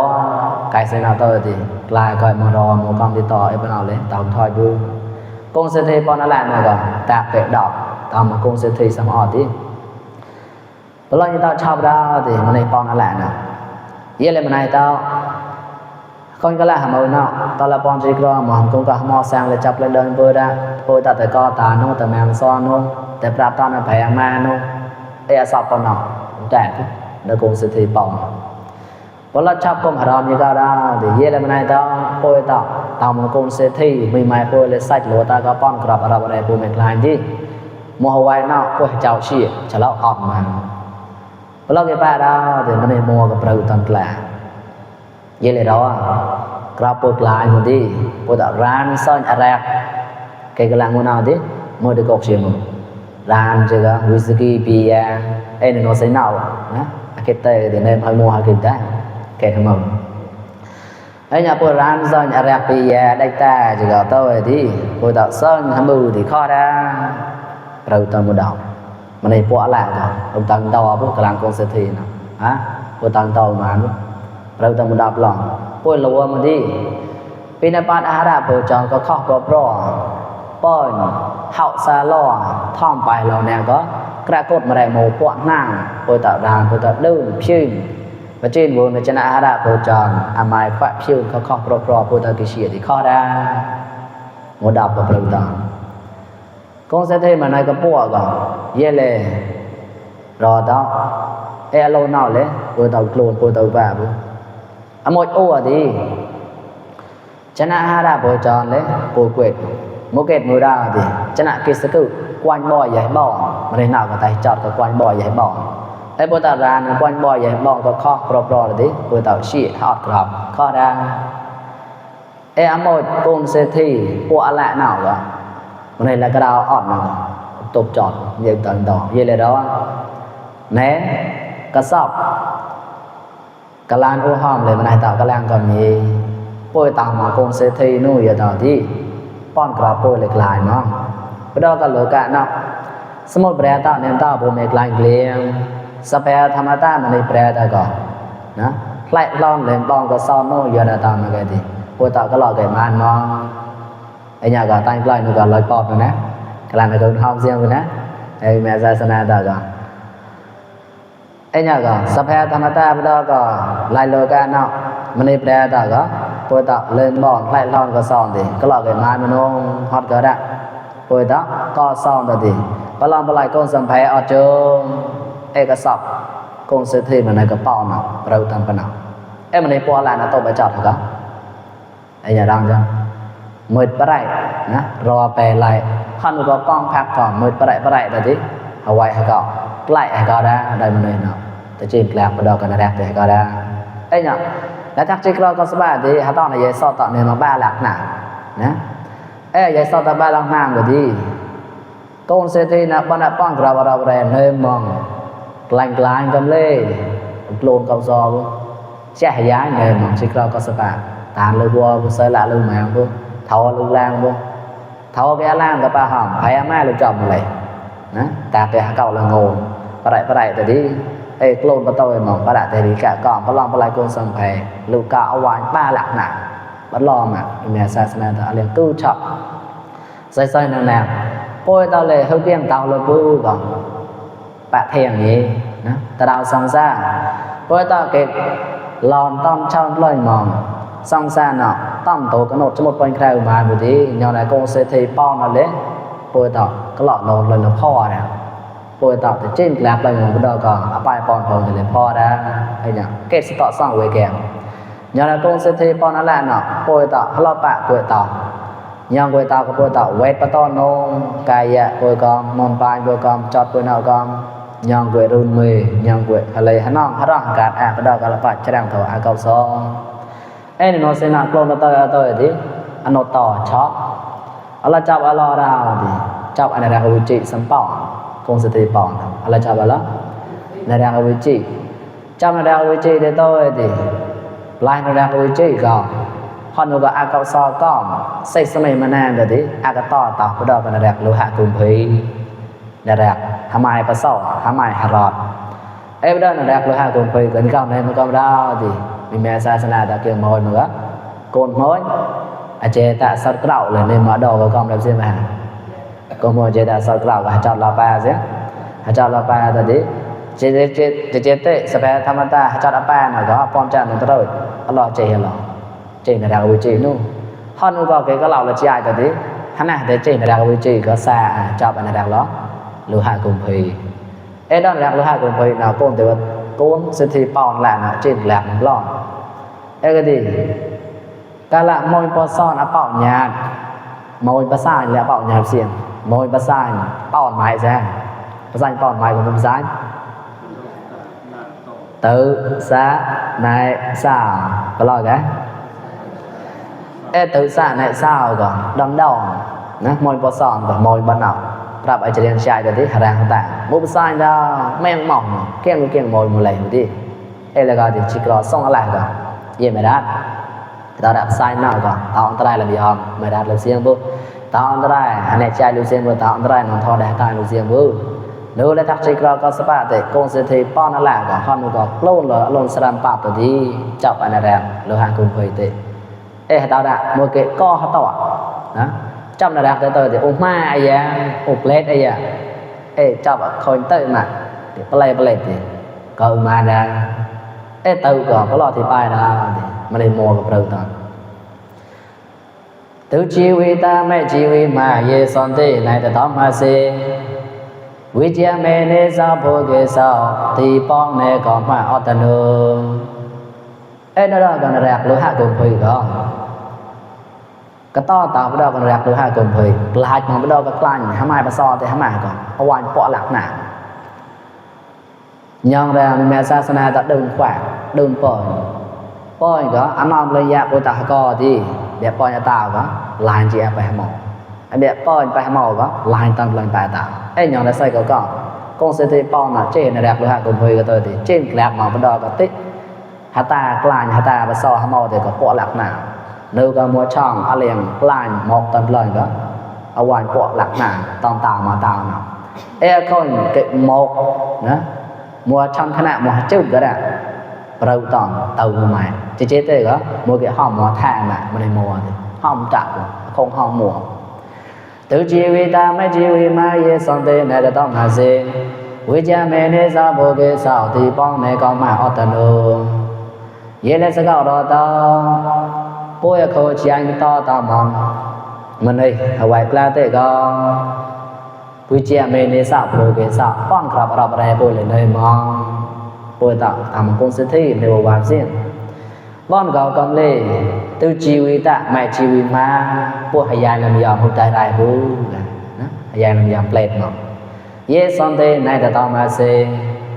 ไก่เสนาโต้ดีกลายก่อยมารอหมูกองตีต่อเป็นเอาเลยเต่าทอยดูก้นเศรษฐีปอนนั่นแหละนะแต่แกดอกตามมาก้นเศรษฐีสมอดีพอเราจะชอบได้ดีมันในปอนนั่นแหละนะเยี่ยเลยมันในเต้าคนก็ละหามือเนาะตอนละปอนจีกรอมองคงก็มอแซงเลยจับเลยเดินเบอร์ได้โอยแต่ก็ตาโน่แต่แมงซ้อนโน่แต่ปราบตอนนั้นพยายามมาโน่สอบปอนเนาะแต่เด็กกงสิทธิปองพอเราชอบกงหารอมยี่ก็ได้ดีเยี่ยเลยมันในเต้าโอยต่อตามกงสิทธิมีไม้โอยเลยใส่โลตาก็ป้อนกลับอะไรปูเมกลายดีมอหวายเนาะโอยเจ้าชี้จะเล่าออกมาพอเราไปได้ดีมันในมัวกับประยุตันแกลเยี่ยเลยเรากราบปวดลายหมดดิปวดร้านซ่อนอะไรเกี่ยกลังมันเอาดิมือเด็กกบเชียงร้านเจอวิสกี้เบียร์นี่โน้ตใส่เน่านะเกิดเตะเดี๋ยวเนี่ยพายมัวหากินได้เกิดทำมึงเนี่ยปวดร้านซ่อนอะไรเบียร์ได้แต่เจอเตะดิปวดซ่อนทำมือที่ข้อได้เราตั้งมือดาวมันในปวดอะไรก่อนเราตั้งตัวพวกกลางกองเศรษฐีนะฮะปวดตั้งตัวมาเราต้องมุดดับหลังป่วยลัวมันดีปีนปานอาหารเปิดจองก็ข้อปลอป้อนเห่าซาล่อท่อมไปเราเนี่ยก็กระกดมาได้โมปวดนั่งปวดตาดานปวดตาดื้อชื่นมาจีนบนในชนะอาหารเปิดจองอาไม้แฝงชื่นเขาข้อปลอปวดตากิเชียที่ข้อได้มุดดับกับเราต่างกงเสถียรมาในกระป๋อก่อนเย่เลยรอต่อโลนเอาเลยปวดตาโกรธปวดตาบ้าบุหมดอ้วดีชนะฮาราโบจอนเลยปูเกตโมเกตมูราดีชนะกิสกุกวนบ่อยใหญ่บ่อมันได้หนาวกับไตจอดกับกวนบ่อยใหญ่บ่อโบตารานกวนบ่อยใหญ่บ่อก็ข้อปลอเลยดิปูเต่าชี้ทอดกรอบข้อได้หมดกงเศรษฐีปัวอะไรหนาวก็มันได้แล้วก็ดาวอ่อนหนึ่งตบจอดยังต่อเยี่ยเลยแล้วแหนกระสอบกลานอุหอมเลยมันให้ต่อกลางก็มีป่วยตามมากงเศรษฐีนู่นอยู่ต่อที่ป้อนกราบป่วยเลยกลายเนาะไปดอกกันเลยกันเนาะสมุดแปรต่อเน้นต่อผมเอกลายเกลียงสเปรธรรมะมันในแปรแต่ก่อนนะไล่ล่องเล่นป้องก็ซ้อนนู่นอยู่ต่อมากันทีป่วยต่อก็หลอกเกิดมันเนาะเนี่ยก็ตั้งใกล้นู่นก็ลอยปอดนะกลางก็ห้อมเสียงนะแม่ศาสนาต่อก่อนเนี่ยก็สภาพธรรมะไปแล้วก็ไล่โลกาเนาะมันในแปลต่อก็ปวยต่อเล่นบอลไล่ล่อนก็ซ้อนดิก็หลอกไอ้ไม้มันงฮอดก็ได้ปวยต่อก็ซ้อนต่อดิปลอมปลายก้นสัมภาระเจอก็สอบก้นเศรษฐีมันในกระเป๋าเนาะเราทำปะเนาะมันในปัวลายนะโตไปจอดก็เนี่ยดังจังมืดปะไรนะรอไปไล่ขันก็กล้องพักก่อนมืดปะไรแต่ดิเอาไว้ให้ก็ไล่ให้ก็ได้มันเลยเนาะแต่จีนแกลบไปดอกกันแรกให้ก็ได้เนี่ยแล้วทักจิกเราก็สบายดีถ้าตอนไหนยัยสอบต่อเนี่ยมาบ้าหลักหนานะยัยสอบต่อบ้าหลักหนาก็ดีก้นเศรษฐีนะบ้านป้องเราแรงเนิ่มมองกลางกำเล่โกลนกับซอบุแช่ย้ายเนิ่มมองจิกเราก็สบายตาเลยบัวบุเสละเลยแมงบุเท้าเลยแรงบุเท้าแกล่างกับปลาหอมพายแม่เลยจอมเลยนะแต่แกเก่าละงงปะไรแต่ดีโกลนประตูมองปะแต่ดีกะก่อนพลองปลายโกนสังเพลูกกะเอาไว้ป้าหลักหนาบัดลองอ่ะแม่ศาสนาแต่เรียนกู้ชอบใส่ๆแนวๆป่วยตาเลยเฮาเกี้ยงเตาเลยปูก่อนปะเทียงนี้นะตะดาวซองซ่าป่วยตาเก็บลอนต้อมช่องลอยมองซองซ่าเนาะต้อมโตกระโดดจะหมดเป็นใครมาบุตรียอนไหนกงเศรษฐีป้อนนั่นเลยป่วยตาก็หลอดนอนเลยนะพ่อเนี่ยป่วยตาแต่จิ้มแกลบไปมองก็ได้ก่อนเอาไปป้อนพงจะเลยพ่อได้เนี่ยเกศต่อสร้างไว้แกมยอนไหนกงเศรษฐีป้อนนั่นแหละเนาะป่วยตาเขาเราปะป่วยตายังป่วยตาก็ป่วยตาเวทปะต้อนงกายะป่วยกอมมอนปลายป่วยกอมจอดป่วยนอกอมยังป่วยรุนมือยังป่วยอะไรฮะน้องฮะร้องการก็ได้ก็ละปัดแสดงถออาเกาซอนี่โนเซนักลงมาต่อยดิ อนตชอบอัลลอฮ์จับอัลลอฮ์ดาวดิจับอันแรกวิจิสัมปองคงสติปองอัลลอฮ์จับอัลลอฮ์ในแรกวิจิจับในแรกวิจิได้โตดิลายในแรกวิจิก็ฮอนก็อากาศก็ใส่สมัยมานานเด้อากาศต่อบ่ดอกในแรกโลหะกุมพีในแรกหามายปะเซาหามายหารอดเอ้บ่ได้ในแรกโลหะกุมพีกันก็ในมันก็ดาวดิมีแม่ศาสนาตะเกียงมอยมันก็โกนม้อยอาเจตะสัตว์เกล้าเลยในมาดอกก็กำลังเสียมาก็มอเจตะสัตว์เกล้าก็จับลาปาเสียจับลาปาตะดิเจเตสเปธรรมตาจับลาปาน่ะก็ป้อมจันนตรอยอัลเลาะห์เจเหรอเจในดาววิจินู่ฮอนก็เกก็เล่าละใจตะดิหันน่ะแต่เจในดาววิจิก็ซาจับอันดาวล้อโลหะกุมพีเอดอนแรกโลหะกุมพีน่ะโกนแต่ว่าโกนสิทธิปอนแหละน่ะเจนแหลกล้อเอก็ดีกะละมอยปอซ่อนอะเป่าญาติมอยประสานแล้วเป่าญาติเสียงมอยประสานเป่าหมายแซ่ประสานเป่าหมายของประสานtự xá này sao có lo cái tự xá này sao còn đâm đầu nó môi bò sòn và môi ban nàoรับไอ้เจริญชัยตัวที่หางต่างมุบซ่านดาแม่งหม่องเกี้ยงมอยหมดเลยที่แล้วก็ที่ชิกรอส่งอะไรก็เยี่ยมไม่ได้ตาดับซ่านหน้าก็ตาอันตรายละมีหอมไม่ได้ละเสียงบุตาอันตรายอันนี้ใจลูเสียงบุตาอันตรายนอนทอได้ตายลูเสียงบุนูและทักชิกรอก็สปาแต่กงเสถีป้อนนั่นแหละก็ข้อนูก็โล่นเลยลงสลัมปาตัวที่จับอันแรงโลหะกุมพีเตตาดะมัวเกะก็เขาต่อนะจับนาดักตัวที่อุมาไอ้ยาอุเล็ดไอ้ยาจับคนเตยมาที่เปลที่ก็อุมาได้ตัวก็รอที่ปลายนะมันเลยมัวกับเราตอนตัวชีวิตไม่ชีวิตมาเยสันติในแต่ต้องมาเสวิจารณ์เมเนสาวโพเกสาวที่ป้องในกองมาอัตโนนั่นก็นาดักโลหะกุมพีก็ต่อตาบ่ดอกกันแรกโลหะกุมพีปลายมันบ่ดอกก็กลั่นหามายปะซอแต่หามายก่อนเอาวานเปาะหลักหนายังแรงแม่ศาสนาตะดึงขวากดึงปล่อยก็อันนอมระยะโอตาก็ที่แบบปล่อยตาก็ลายจีไปหาหมอไอ้แบบปล่อยไปหาหมอก็ลายตั้งลายปลายตายังได้ใส่ก็กงเสถีป้อนน่ะเจในแรกโลหะกุมพีก็ตัวที่เจนแรกหมอบ่ดอกก็ติหาตากลั่นหาตาปะซอหาหมอแต่ก็เปาะหลักหนาnếu có mua chong ở liền plan một tuần lần đó ở ngoài bộ lạc nào tòng tàu mà tàu nào con cái một nữa mua chong thế nào mua chụp cái đó rồi toàn tàu mày chỉ chế thế đó mua cái hòm mua thà mà mình mua thì hòm chặt không hòm mua tự chi vi ta mấy chi vi mà ye son thế này là tao mà gì với cha mẹ này sao bộ cái sao thì bong này con mà ở tận đâu ye là sẽ搞到ป่วยเขาเชียงต่อตามองมันเลยเอาไว้กล้าเตะก็ผู้เชี่ยวเมเนสาวโปรเกสาวป้อนครับรับอะไรป่วยเลยเลยมองป่วยต่างทำกงสิทธิในวันสิ้นบ้านเขากำเลยตัวชีวิตไม่ชีวิตมาป่วยหายลำยองหัวใจได้บุนะหายลำยองเปล่าเยสันเตในแต่ต่อมาเส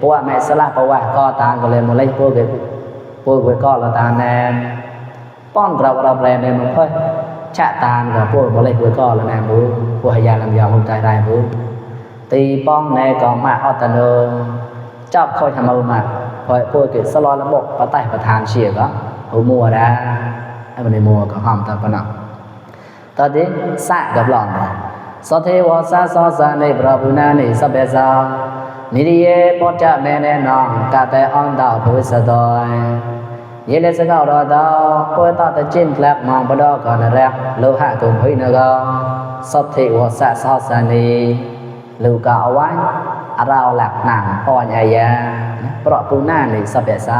ป่วยไม่สละป่วยก็ตางก็เลยมาเล่นป่วยก็ละตาแนมป้อนเราแรงในมันค่อยชะตานกับพวกมาเลยพวกก็แล้วนะบูพวกหายาลำยองคนใจได้บูตีป้องในกองมาอัตโนเจ้าคอยทำเอามาคอยพวกเกิดสลอระบบประไตประธานเชียก็เอามัวได้ไอ้มันในมัวก็หอมตาปนักตอนนี้สะกับหลอนสเทวสาสอสาในพระพุทธานิสัพเพสานิริเยปอจะแม่แน่นอนกาแต่อ่อนดาวพุทธดอยये ले सका और दा कोई ता ते चिन क्लैप मांग बडो का न रैक लोहाกุมพีन गा सत्थे व सा सा सनीลูกเอาไว้เราหลักหนังปอนยาเพราะปูหน้านี่สับเปซา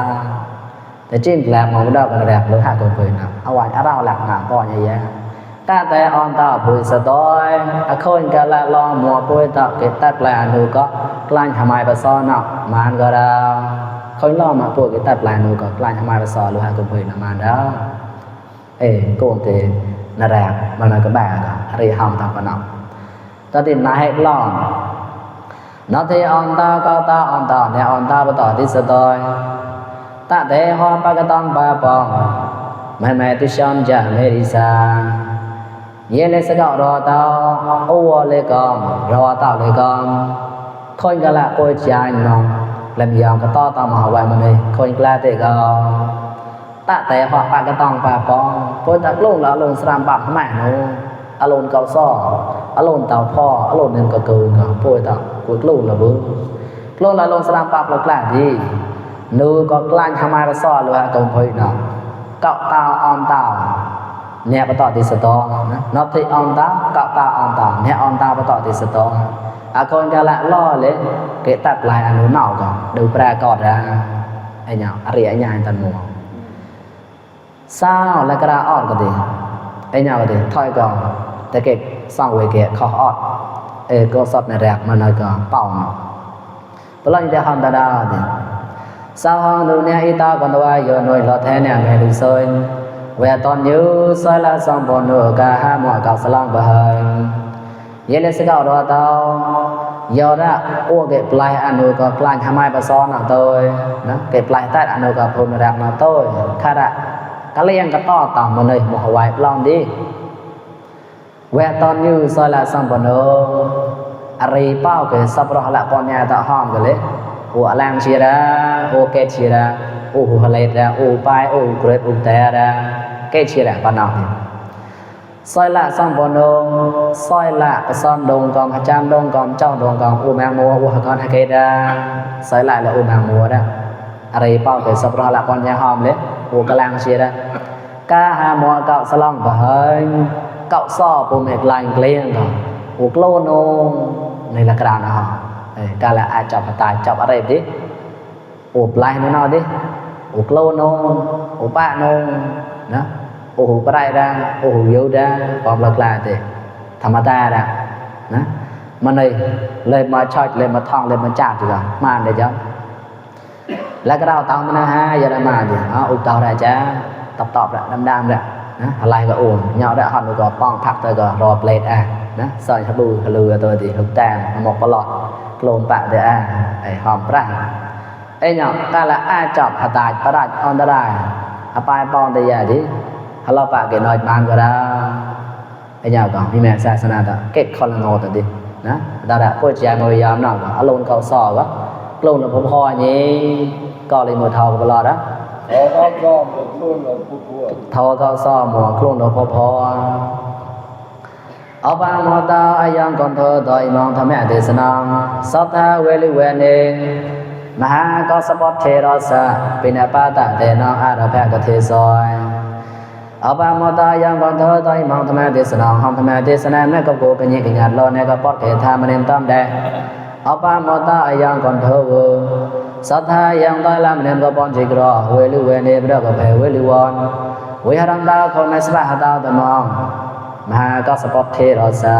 แต่จิ้มแกลบมองบดอกกันแรกโลหะกุมพีนะเอาไว้เราหลักหนังปอนยาตาแต่ออนตาปุยสะดอยอะคนกะละลองมัวปุยตะเกตักแลนูก็กลั่นทำไมปะซ้อนอกมันก็ดาคนล่อมาพวกตัดลายนูก็กลายทำไมไปสอนลูกหากุมพีนมาแล้วโกงเตนแรกมันก็แบกอะไรห้ามทำปนเอาตอนที่นายให้ล่อนนอที่ออนตาก็ตาออนตาเนี่ยออนตาไปต่อที่สะดอยตาเตหอมปากต้องปาปองแม่ที่ช้อนจะเมริซา ye le sa ga ro ta o wa le kam ro ta le kam khoi ga la ko chai nong lam yang ka ta ta ma wa ma nei khoi kla te ga ta te ho pa ka tong pa pong ko ta lung la lung sram ba ma no a lon ka so a lon ta pho a lon nen ka ko ga po ta ko lung la bu lung la lung sram pa lo kla di nu ko klan ha ma ba so lo ha ko phoi na ka ta on taเนี่ยบ่ต่อที่สตอนะนอบที่ออนตาเกาตาออนตาเนี่ยออนตาบ่ต่อที่สตออาคนกะละล้อเลยเกตัดลายอนุนอกก็ดูแปรกอดราไอ้หยังอริยญาณตันหมู่ซาวและกระออดก็ดีไอ้หยังก็ดีถอยก่อนแต่เก็บสร้างเวเกะเขาออดก็สดในแรกมันเลยก็เป่าบ่ลังจะฮันตาดาดิซาวดูเนี่ยอีตากันว่าอยู่หน่วยรอแท้เนี่ยแม่ดูซอยเวตอนอยู่ซอยละ2บ่นูกะหาหมอกับสลองบ่ให้เยเลสกอรอตายอระโอเกปลายอนุก็กลางหามายบ่ซ้อนเอาโตยนะเกปลายใต้อนุก็พุ่นรักมาโตยคาระกะเลียงก็ต่อตามมาเลยบ่ไหวปลองดิเวตอนอยู่ซอยละ2บ่นูอริเป้าก็สับรอละปอนญาตะห้อมก็เลยโออลังชีราโอเกชีราโอหูฮะเลดาโอปายโอเกรดโอแตราเกชีราปานอซอยละ2บ่นูซอยละกะซ้อนดงกองอาจารย์ดงกองเจ้าดงกองอูแมงมัวอูหะกอนหะเกดาซอยละอูแมงมัวดาอะไรเป้าก็สับรอละปอนญาห้อมเลยโอกะลังชีรากาหาหมอเกาสลองบ่ให้เกาซ้อปูเมกลายเกลียงก็โอกโลโนในละกรานะฮะกาละอาจับตายจับอะไรดิโอปลายนอดิโอกโลโนโอปะโนนะโอหูปลายดาโอหูยูดาความละกลาติธรรมดาดานะมันเลยมาชอดเลยมาท่องเลยมาจับดีกว่ามาเดี๋ยวแล้วก็เราตามมันนะฮะอย่าได้มาดิอุตาวได้จ้าตอบละดำๆละนะอะไรก็โอนเหยาะได้หันก็ป้องพักเตก็รอเปลดนะใส่ทับบูฮลือตัวดิหุบแตงหมกปลอดโกลนปะเด้ไอ้หอมปรางไอ้เหยาะกาละจับหาตายประดัดออนได้อปายปองได้ยาดิฮัลโหลปะเกน้อยบานก็ได้ไอ้เหยาะก็มีแม่ศาสนาตะเก็บคอลโนตัวดินะดาๆพวกแจมยามนอกอารมณ์เขาซ้อก็โกลนแล้วพอนี้ก็เลยมือเท่าก็รอดนะเท่าเขาซ้อหมอโกลนแล้วพอเอาบางมอตาอายังก่อนเธอต่อยมองทำแม่เทศนาสัทธาเวลิเวเนมหาก็สปอตเทรสะเป็นปาตะเตนองอาราแพกเทซอยเอาบางมอตายังก่อนเธอต่อยมองทำแม่เทศนาห้องทำแม่เทศนาแม่ก็โกกันยิ่งกันรอในก็ปอดเทธามเนมต้อมแดเอาบางมอตาอายังก่อนเธอสัทธายังต่อยลำเนมก็ปอนจิกรอเวลิเวเนเบรก็แผ่เวลิวันวิหารังดาวคนไม่สบายดาวตะมองมหาก็สปอตเทรสะ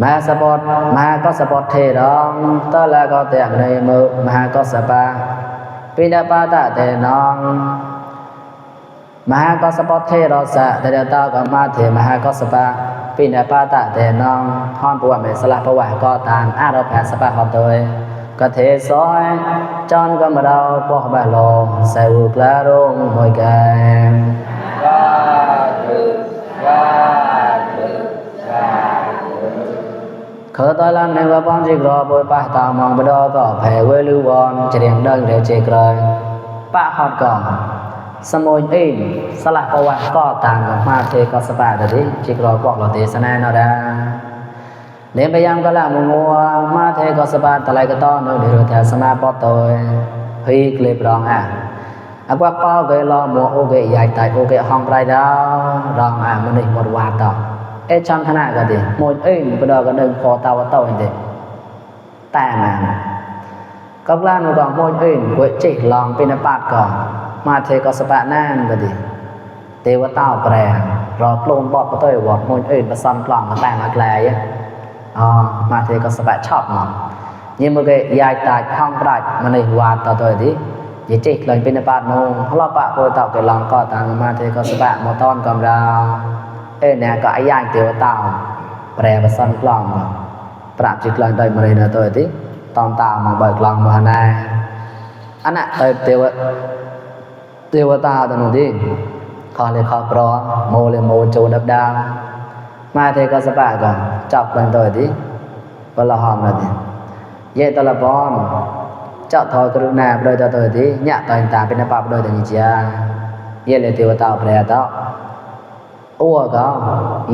มหาก็สปอตเทรองตะละก็แตกในมือมหาก็สปาปิณปาตะเตนองมหาก็สปอตเทรสะเตตาก็มาเทมหาก็สปาปิณปาตะเตนองฮ้อนปวเมสละปวะก็ตานอาราแพสปาฮอตยก็เทซอยจอนก็มาเราปอบาโลใส่อุกลารงมวยแกงขอตอลำในว่าป้องจิกรอปวยปะตามองบดอก็แผ่เวลือวอนจะเรียงเดินเรียเจกเลยปะฮอดก่อนสมุยอินสลักประวัติก็ต่างกับมาเทก็สบายแต่ที่จิกรอบอกเราเทศนาเนาะดาเดินไปยังก็ละมัวมาเทก็สบายแต่ไรก็ต้องเนื้อเดือดแถวสมาปอตอยพีกเลยปรองอักว่าเป้าเกลอมัวโอเกใหญ่ไตโอเกห้องไรดาวรองมันนี่หมดวาต่อช่างขนาดก็ดีหมดไปดอก็เดินคอตาวเต้าเองดิแต่มันก็กล้าหนูก่อนหมดกวยจิลองเป็นปาดก่อนมาเทก็สปะนั่นก็ดีเทวเต้าแปรรอโกลนบอดก็ต้อยวอดหมดมาซ้ำกล่องมาแต่งมาแกลยมาเทก็สปะชอบมันยิ่งเมื่อกี้ยายตายห้องปลายมันในวาต่อตัวดิยิ่งจิเลยเป็นปาดนงเพราะเราปะโปรยเต่าเกลองก็ต่างมาเทก็สปะมาต้อนกำดาวเนี่ยก็ไอ้ย่างเตียวเต่าแปรมาซ้ำกล่องปราบจิตกลางได้มาเลยนะตัวที่ตอนเต่ามาบ่อยกล่องมาหน้าอันน่ะเตียวเต่าตัวนู้นดิ ខោលេខោប្រម៉ូលេម៉ូចូលដប់ដាមកទេក៏សបាក៏ចាប់ឡើងទៅទីបលហមណាទីយេតលបងចតថករុណាប្រទៅទីញាក់តៃតាពីណបបដោយតញជាយេលេទេវតាព្រះតអូក៏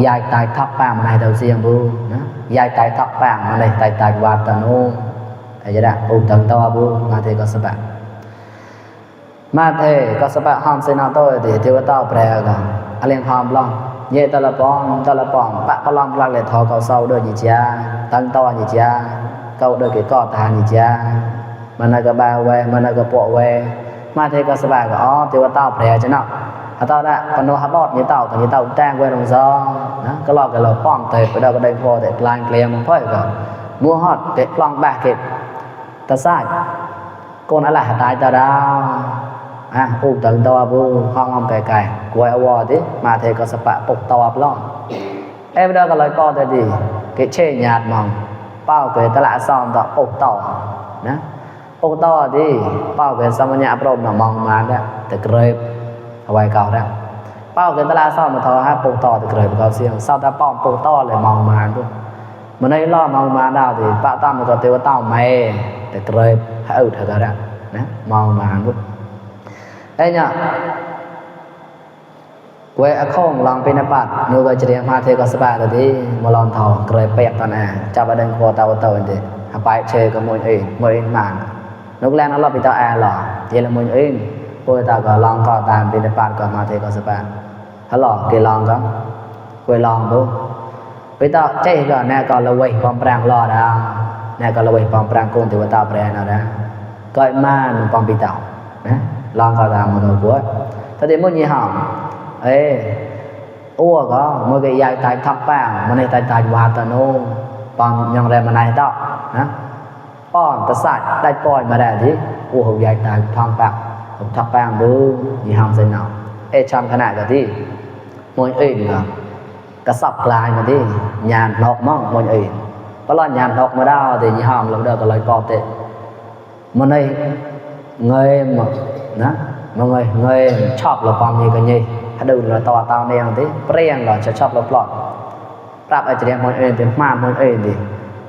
យាយតៃថាប់ប៉ាម្នេះទៅសៀងប៊ូណាយាយតៃថាប់ប៉ាម្នេះតៃវត្តតនូអាយរៈឧតន្តប៊ូមកទេក៏សបាមកទេក៏សបាហមសេណតទីទេវតាព្រះក៏អលៀងហមឡងយេតលបងបកឡំឡាក់លេថកោសៅដូចញជាតន្តញជាកោដូចគេក៏តាញជាមណកបាវេមណកពវេមកទេក៏សបាក៏អូទេវតាព្រះចណោអតរៈបណោហបតញតោតាំងវេរងសណាក៏ឡកក៏លប៉ំទៅបដកដេពោតែក្លាញ់ក្លៀមផងក៏មួហត់គេប្លង់បាក់គេតសាច់កូនអលះតាយតារាឧតន្តប៊ូខំអំកែកែគួយអវទេមកទេក៏សបៈពុកតបឡងអេបដក៏លកទៅទីគេឆេញាតមកប៉ោគេតឡាសំតពុកតណាពុកតទីប៉ោគេសមញ្ញប្រមណមកមកតែក្រេបអ្វីកោដែរប៉ោគេតឡាសំមកថោហាពុកតតែក្រេបកោសៀងសតតែប៉ោពុកតលេមកមកទៅម្នេះឡមកមកដល់ទីប៉តាមក៏ទេវតាម៉ែតែក្រេបហើយថកដែរណាមកមកទៅấy nhá quay ở không lòng bên bát nuôi cái chuyện mà thế có sắp rồi thì một lần thầu cười bẹp toàn chào bạn đừng qua tàu thì bài chơi có môi màn lúc lên nó là bị tao lỏ vậy là môi tôi tao có lòng có tàn bên bát có mà thế có sắp hả lỏ cái lòng có quay lòng đúng với tao chơi có nè còn là quay bom prang lò đó nè còn là quay bom prang côn thì tao prang nào đó coi mà bom bị tao nè lòng có tàn một đầu cuối thế thì muốn gì hỏng ê ua có một cái dài tay thắp bảng mà này tay hòa tà nô còn nhằng rè mà này đó hả còn ta sạch tay coi mà đẻ chứ ua hậu dài tay thong bảng thắp bảng bư gì hỏng dây nào ê trong cái này cả đi môi ỉn là cả sọc lại mà đi nhàn lọc mong môi ỉn có là nhàn lọc mà đau thì gì hỏng lúc đó có lời co tệ mà này người mà đó mọi người chọc làความgì cái gìถ้าดูเราต่อตามแนวที่เปรี้ยงเราจะชอบเราปลอดปรับอาจจะเรียนมวยเอ็นเป็นมาหมวยเอ็นดิ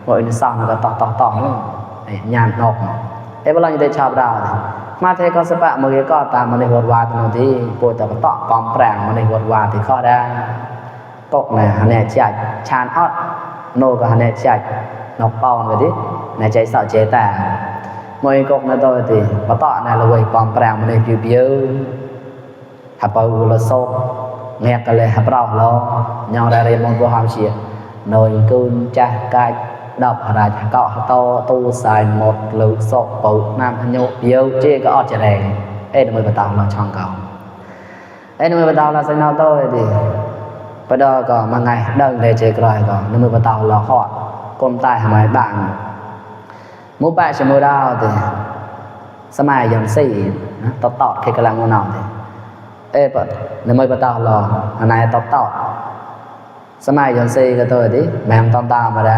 มวยเอ็นสองก็ต่อนี่ยานนกเอ้เวลาจะได้ชอบเรามาเทก็สปะมวยก็ตามมาในหัววาตรงที่ปวดแต่ก็ต่อปอมแปลงมาในหัววาที่ข้อได้ตกเนี่ยหันแหนใจชานอดโนก็หันแหนใจนกเป่าเลยดิในใจเสาเจแต่มวยกในตัวที่ปะต่อในละเวยปอมแปลงมาในผิวเบี้ยวหาเป่าละโซแงกกันเลยหาเปล่าล้อยองได้เรียนมองตัวหามเชียหน่อยกุนจ้ากายดับหาจะเกาะโตตู้สายหมดหรือโซปูน้ำพยุเบี้ยวเจ๊ก็อดจะแรงเอ็นมือปะตาเราช่องเก่าเอ็นมือปะตาเราใส่นาวโต้ดิไปดอก็มาไงเดินเลยเจ๊กลอยก็มือปะตาเราหอดก้มใต้ทำไมบ้างมูปะชมูดาวดิสมัยยังสี่ต่อแค่กำลังงอนดิเอ๊ะปะในมือปะตาเราอันไหนต่อสมัยยังสี่ก็ตัวดิแม่ตามมาได้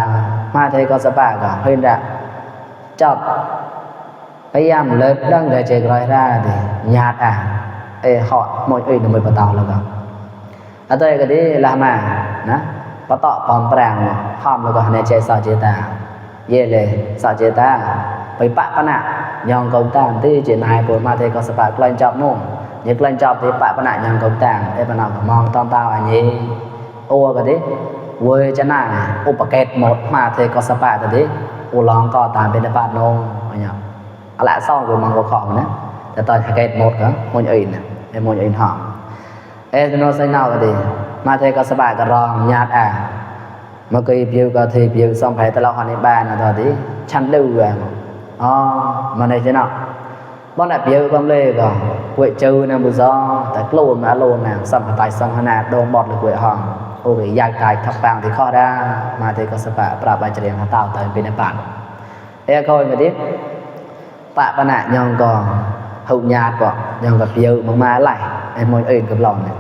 มาเทก็สบายก็เพิ่นได้จับพยายามเลิกดังเลยเจกลอยได้ดิญาติเอ๊ะหอดมวยในมือปะตาเราก็อันตัวก็ดิละมานะปะต่อปอมแปลงห้อมแล้วก็ในใจสาวเจตาเย่เลยสาวเจตาไปปะปะนะยองกงตามที่เจนายปวดมาเทก็สบายกลั่นจับนุ่มยึกลั่นจับที่ปะปะนะยองกงตามเอ๊ะปะนะก็มองตาอันนี้โอ้ก็ดิเวจะน่าอุปเกตหมดมาเทก็สบายแต่ดิอุลองก็ตามเป็นปะนงอะไรอย่างอะไรซ่องกูมองก็ของนะแต่ตอนเกตหมดก็มวยอื่นไอ้มวยอื่นหอมเอ๊ะโน้ตใส่เน่าก็ดิมาเทก็สบายก็รองญาติเมื่อกี้พิวก็ทีพิวส่งไปตลอดในบ้านนะตอนที่ฉันดูอ๋อมาในเจ้าบ้านไหนพิวก็เลยก็เวจูนะบุษราแต่กลัวมาโลนะสัมผัสสัมผัสนาโดนบอดเลยเวห้องโอ้ยยากตายทับปางที่ข้อได้มาเทก็สบายปราบใบเจริญเต่าเติมเป็นในป่าเอ๊ะเขาอย่างนี้ปะปะนะยังก็หุ่นยาก็ยังกับพิวมาไหลไอ้มวยอื่นกับหลอนเนี่ย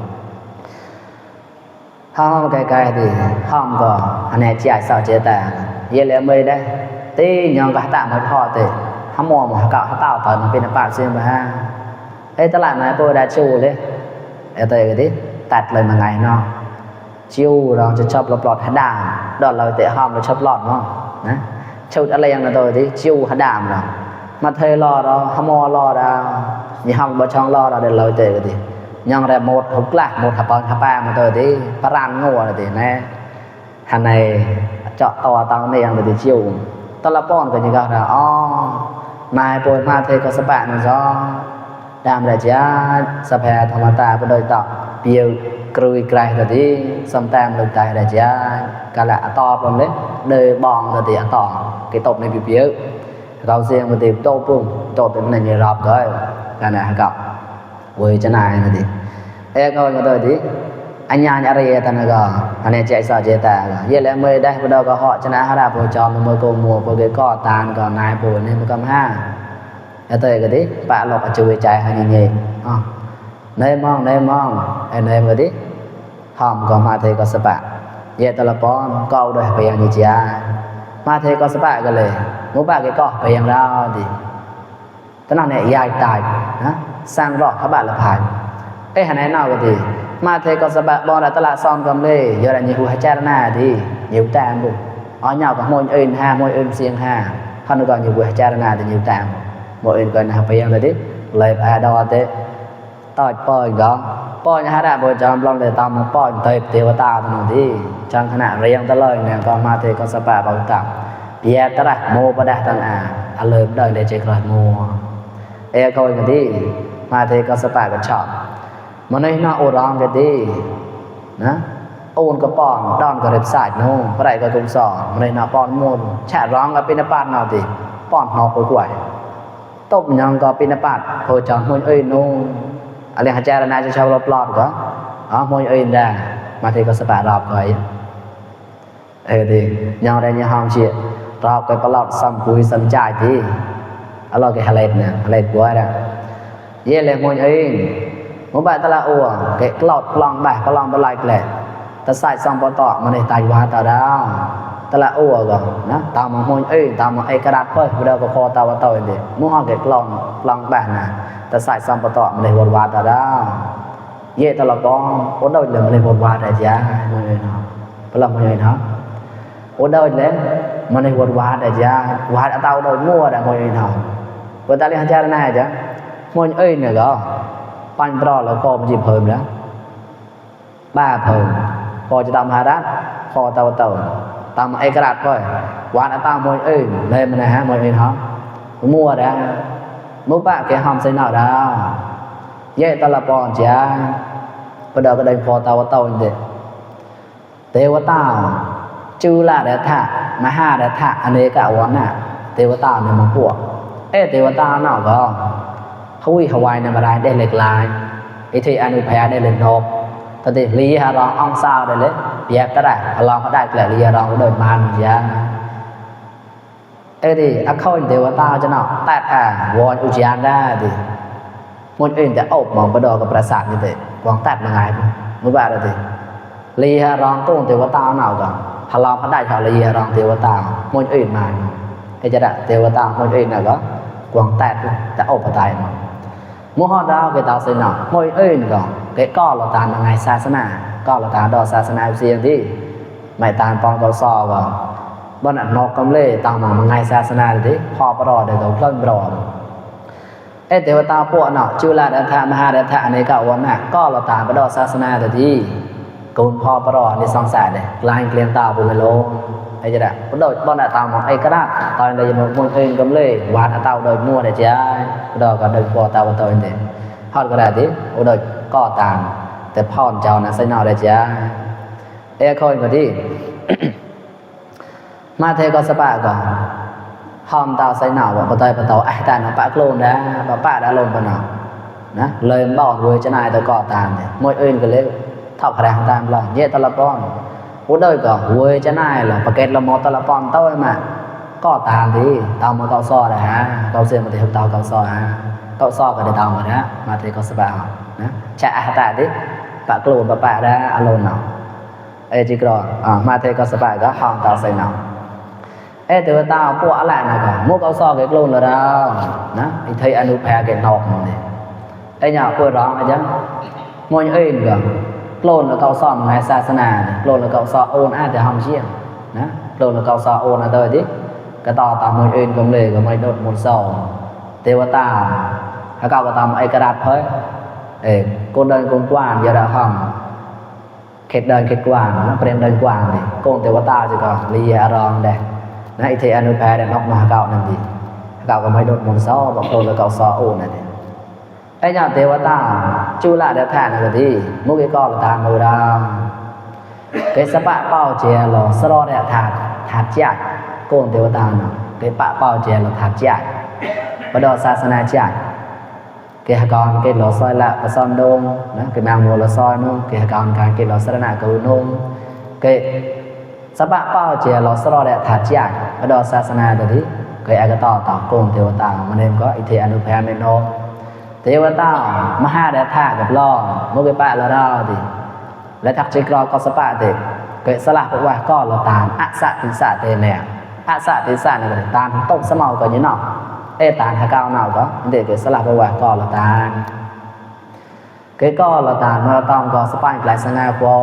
ห้องไกลๆดิห้องก็อันนี้จ่ายสาวเจตาเยอะเลยไม่ได้ตียังก็ตามมาทอดดิห้ามองมาเก่าเต่าเติมเป็นในป่าเสียมาเอ้ตลาดไหนตัวได้ชูเลย cái đấy tạt lời mà ngày nó chiêu rồi cho chọc lọt hạt đàm đó là tệ hòm nó chọc lọt nó nè chụtอะไรอย่างนั้นตัวที่ชิวหดามเรามาเทรอเราหมอรอเรายี่ห้องบ่ช่องรอเราเดินเลยเตะกันดิยังแต่หมดหุกละหมดหับปอนหับปามาตัวที่ปรานงัวเลยดิแน่หันในเจาะตัวตังเนียงเลยดิชิวตละป้อนกันยังก็เราอ๋อนายป่วยมาเทก็สบายนะจ๊ะดามได้จ้าสะแพธรรมตาไปโดยต่อเปียวกรุยไกลตัวที่สมแต้มลงใจได้จ้ากะละต่อผมเลยđời bònตัวที่ต่อcái tộc này bị biếu rau xiên một tìm tô pung tô tìm này nhiều rập rồi cái này hay cọc với chân này là gì em coi cái tí anh nhà nhà rìa ta này gò anh em chạy sợ chạy ta vậy là mới đây bắt đầu có họ chân này đã bồi cho mới cô mùa với cái cỏ tàn còn nai bồi nên mới cầm ha cái tới cái tí bạn lọc ở chui chạy hay gì nhỉ nơi mong em cái tí hòm còn mà thì có sập bạc vậy ta là con câu đời về như chịมาเทก็สบายกันเลยหมู่บ้านแกก็ไปยังเราดิตอนนั้นเนี่ยยายตายนะสร้างรอกพระบาทละพายหันไหนเน่าก็ดีมาเทก็สบายบ่ได้ตลาดซ่อมกำเลยเยอะอะไรอยู่ให้แจ้หน้าดิอยู่แต้มบุอ๋อเหยากับมวยอื่น5มวยอื่นเสียง5เขานึกว่าอยู่ให้แจ้หน้าแต่อยู่แต้มมวยอื่นก็นะไปยังเลยดิเลยไปดอเตต่อยปอยก็ปอยหาได้บ่จอมลองเลยตามมาปอยเทวตาตรงนี้จังขณะเรียงตะเลยเนี่ยก็มาเทก็สบายเบาต่ำเปียตระโมปะดะตันอาเลิมเดินได้เจกรอยโมก็อย่างนี้มาเทก็สบายก็ชอบมันในหน้าโอรองกันดีนะโอนก็ป้อนดอนก็เร็บสายโน่ปะไรก็กุมสอมันในหน้าป้อนมูลแฉร้องก็เป็นปาดเนาดิป้อนหอกกล้วยต้มยังก็เป็นปาดโคจรมุ่งโน่อะไรหาเจารณาจะชาวรอบลอดก็มุ่งได้มาเทก็สบายรอบก็ดียังได้ยังห้องเชี่ยรอบก็ปลอดซ้ำคุยซ้ำจ่ายที่เราcái hạt lẹt nè lẹt quá đó vậy là một bài ta là ủa cái lọt lòng bài có lòng bao lại lẹt ta xài xong bao tọ mà này tài quá tao đó ta là ủa rồi nó tao mà môi tao mà cái đát thôi bây giờ có kho tao vào tao thì muốn hỏi cái lòng bài nè ta xài xong bao tọ mà này vượt qua tao đó vậy ta là con đâu là mà này vượt qua đại giá mọi nó là mọi người nó ở đâu lên mà này vượt qua đại giá qua đã tao đâu mua đã mọi người nó vừa ta liên hệ này chứ mọi người này có pan pro là kho một dịp hơn đó 3 hơn kho cho tao hà đát kho tao tao mà ai cái đát thôi qua đã tao mọi người lên mà này ha mọi người nó mua đã mua bạc cái hòm xây nào đó vậy tao là bọn cha bây giờ cái đây kho tao như thế tiêu tao chưa là để thả mà ha để thả anh ấy cả quán à tiêu tao này mà củaเทวตาเนาะก็เขาวิหวายในมาได้เหล็กลายไอ้ที่อนุแพได้เหล็กนกตอนที่ลีฮารองอ่องซาวได้เลยเปียกก็ได้ลองก็ได้แต่ลีฮารองก็เดินมันอย่างที่เข้าเทวตาจะเนาะตัดวอนอุจจาระได้ดิมันอื่นจะอบมองประดอกับประสาทนี่เตะวางตัดมาไงมึงว่าอะไรดิลีฮารองตู้เทวตาเนาะก็พลองก็ได้ชาวลีฮารองเทวตามันอื่นมาไอ้จะได้เทวตามันอื่นน่ะก็quăng tẹt đã ốp vào tay mà mua họ đào cái tao xây nọ mỗi ơi còn cái co là tàn là ngày xa sana co là tàn đo xa sana riêng đi mày tàn con có so vào bên ảnh nó cầm lê tao mà ngày xa sana thì họ bắt đầu để đầu thân bắt đầuเทวตาพวกเนาะชื่อละดาธามหาดาธาในเก่าวันน่ะก็เราตามไปดอศาสนาแต่ที่กูพ่อปรอในสองสายเลยลายเกลียงตาบุญโลไอ้จะได้ก็โดยบ้านได้ตามไอ้กระดาษตอนได้ยังมองเองก็เลยวาดเตาโดยมั่วได้จ้าดอกก็โดยพอเตาตัวเองทอดกระดาษที่โดยก็ตามแต่พ่อเจ้าน่ะใส่นอได้จ้าเอ้คนก็ที่มาเทก็สบายก่อนหอมเตาใส่หนาวบอกปะเตาไอ้ตาหนาวปะโกลนนะปะได้ลงปะหนาวนะเลยบอกด้วยจะนายตัวก่อตามเนี่ยมวยอื่นก็เลยเท่าแรงตามเราเย่ตละป้อนพูดได้ก็เว้ยจะนายหรอปะเกตละมอตละป้อนเต้าไอ้มาก็ตามที่เตามาเตาซ้อเลยฮะเตาเสียมาที่เตาซ้อฮะเตาซ้อก็ได้เตามานะมาที่ก็สบายนะแช่อาตาที่ปะโกลนปะได้อารมณ์หนาวไอ้จิกรอมาที่ก็สบายก็หอมเตาใส่หนาวเทวตาพวกอะไรนะก็มุกเอาซอเก็บลงแล้วนะไอ้ไทยอนุแพรเก็บนอกมันนี่ไอ้เนี่ยพวกร้องไอ้จัง มวยอื่นก็โลนแล้วก็สอนในศาสนาโลนแล้วก็สอนโอนอาจจะทำเชี่ยนะโลนแล้วก็สอนโอนอะไรดิก็ต่อตามมวยอื่นก็เลยก็ไม่โดดมนต์สอนเทวตาถ้าเขาก็ทำไอ้กระดาษเพ้อคนเดินคนกว้างอย่าได้ทำเข็ดเดินเข็ดกว้างนะเปรมเดินกว้างดิโกนเทวตาจะก็ลีอารองได้นะอิเทอนุแพรได้นอกมาเก่านั่นดิเก่าก็ไม่โดดมนต์สอนบอกโลนแล้วก็สอนโอนนั่นเองไอ้เนี่ยเทวตาจุฬาเดชานะก็ดีมุกก็ตามมือดามเกสปะเป้าเจลสรอเดถาดจักโกนเทวตาเนาะเกปะเป้าเจลถาดจักปดศาสนาจักเกหกรเกลซอยละปซอนดงนะเกนางโมลซอยนู่เกหกรการเกลสรณะกูนงเกสปะเป้าเจลสรอเดถาดจักปดศาสนาตัวนี้เกอากต่อโกนเทวตามันเองก็อิเทอนุแพเมโนเทวตามหาเดชากับล่อมุกปะละดาวดิและทักจิกรก็สปะเด็กเกิดสลักว่าก็ละตานอัสติสะเตเนี่ยอัสติสะนี่ก็ตานต้มสมอก็อยู่เนาะตานหาเก้าเนาะก็เด็กเกิดสลักว่าก็ละตานเกิดก็ละตานมาต้องก็สปายหลายสง่าพอ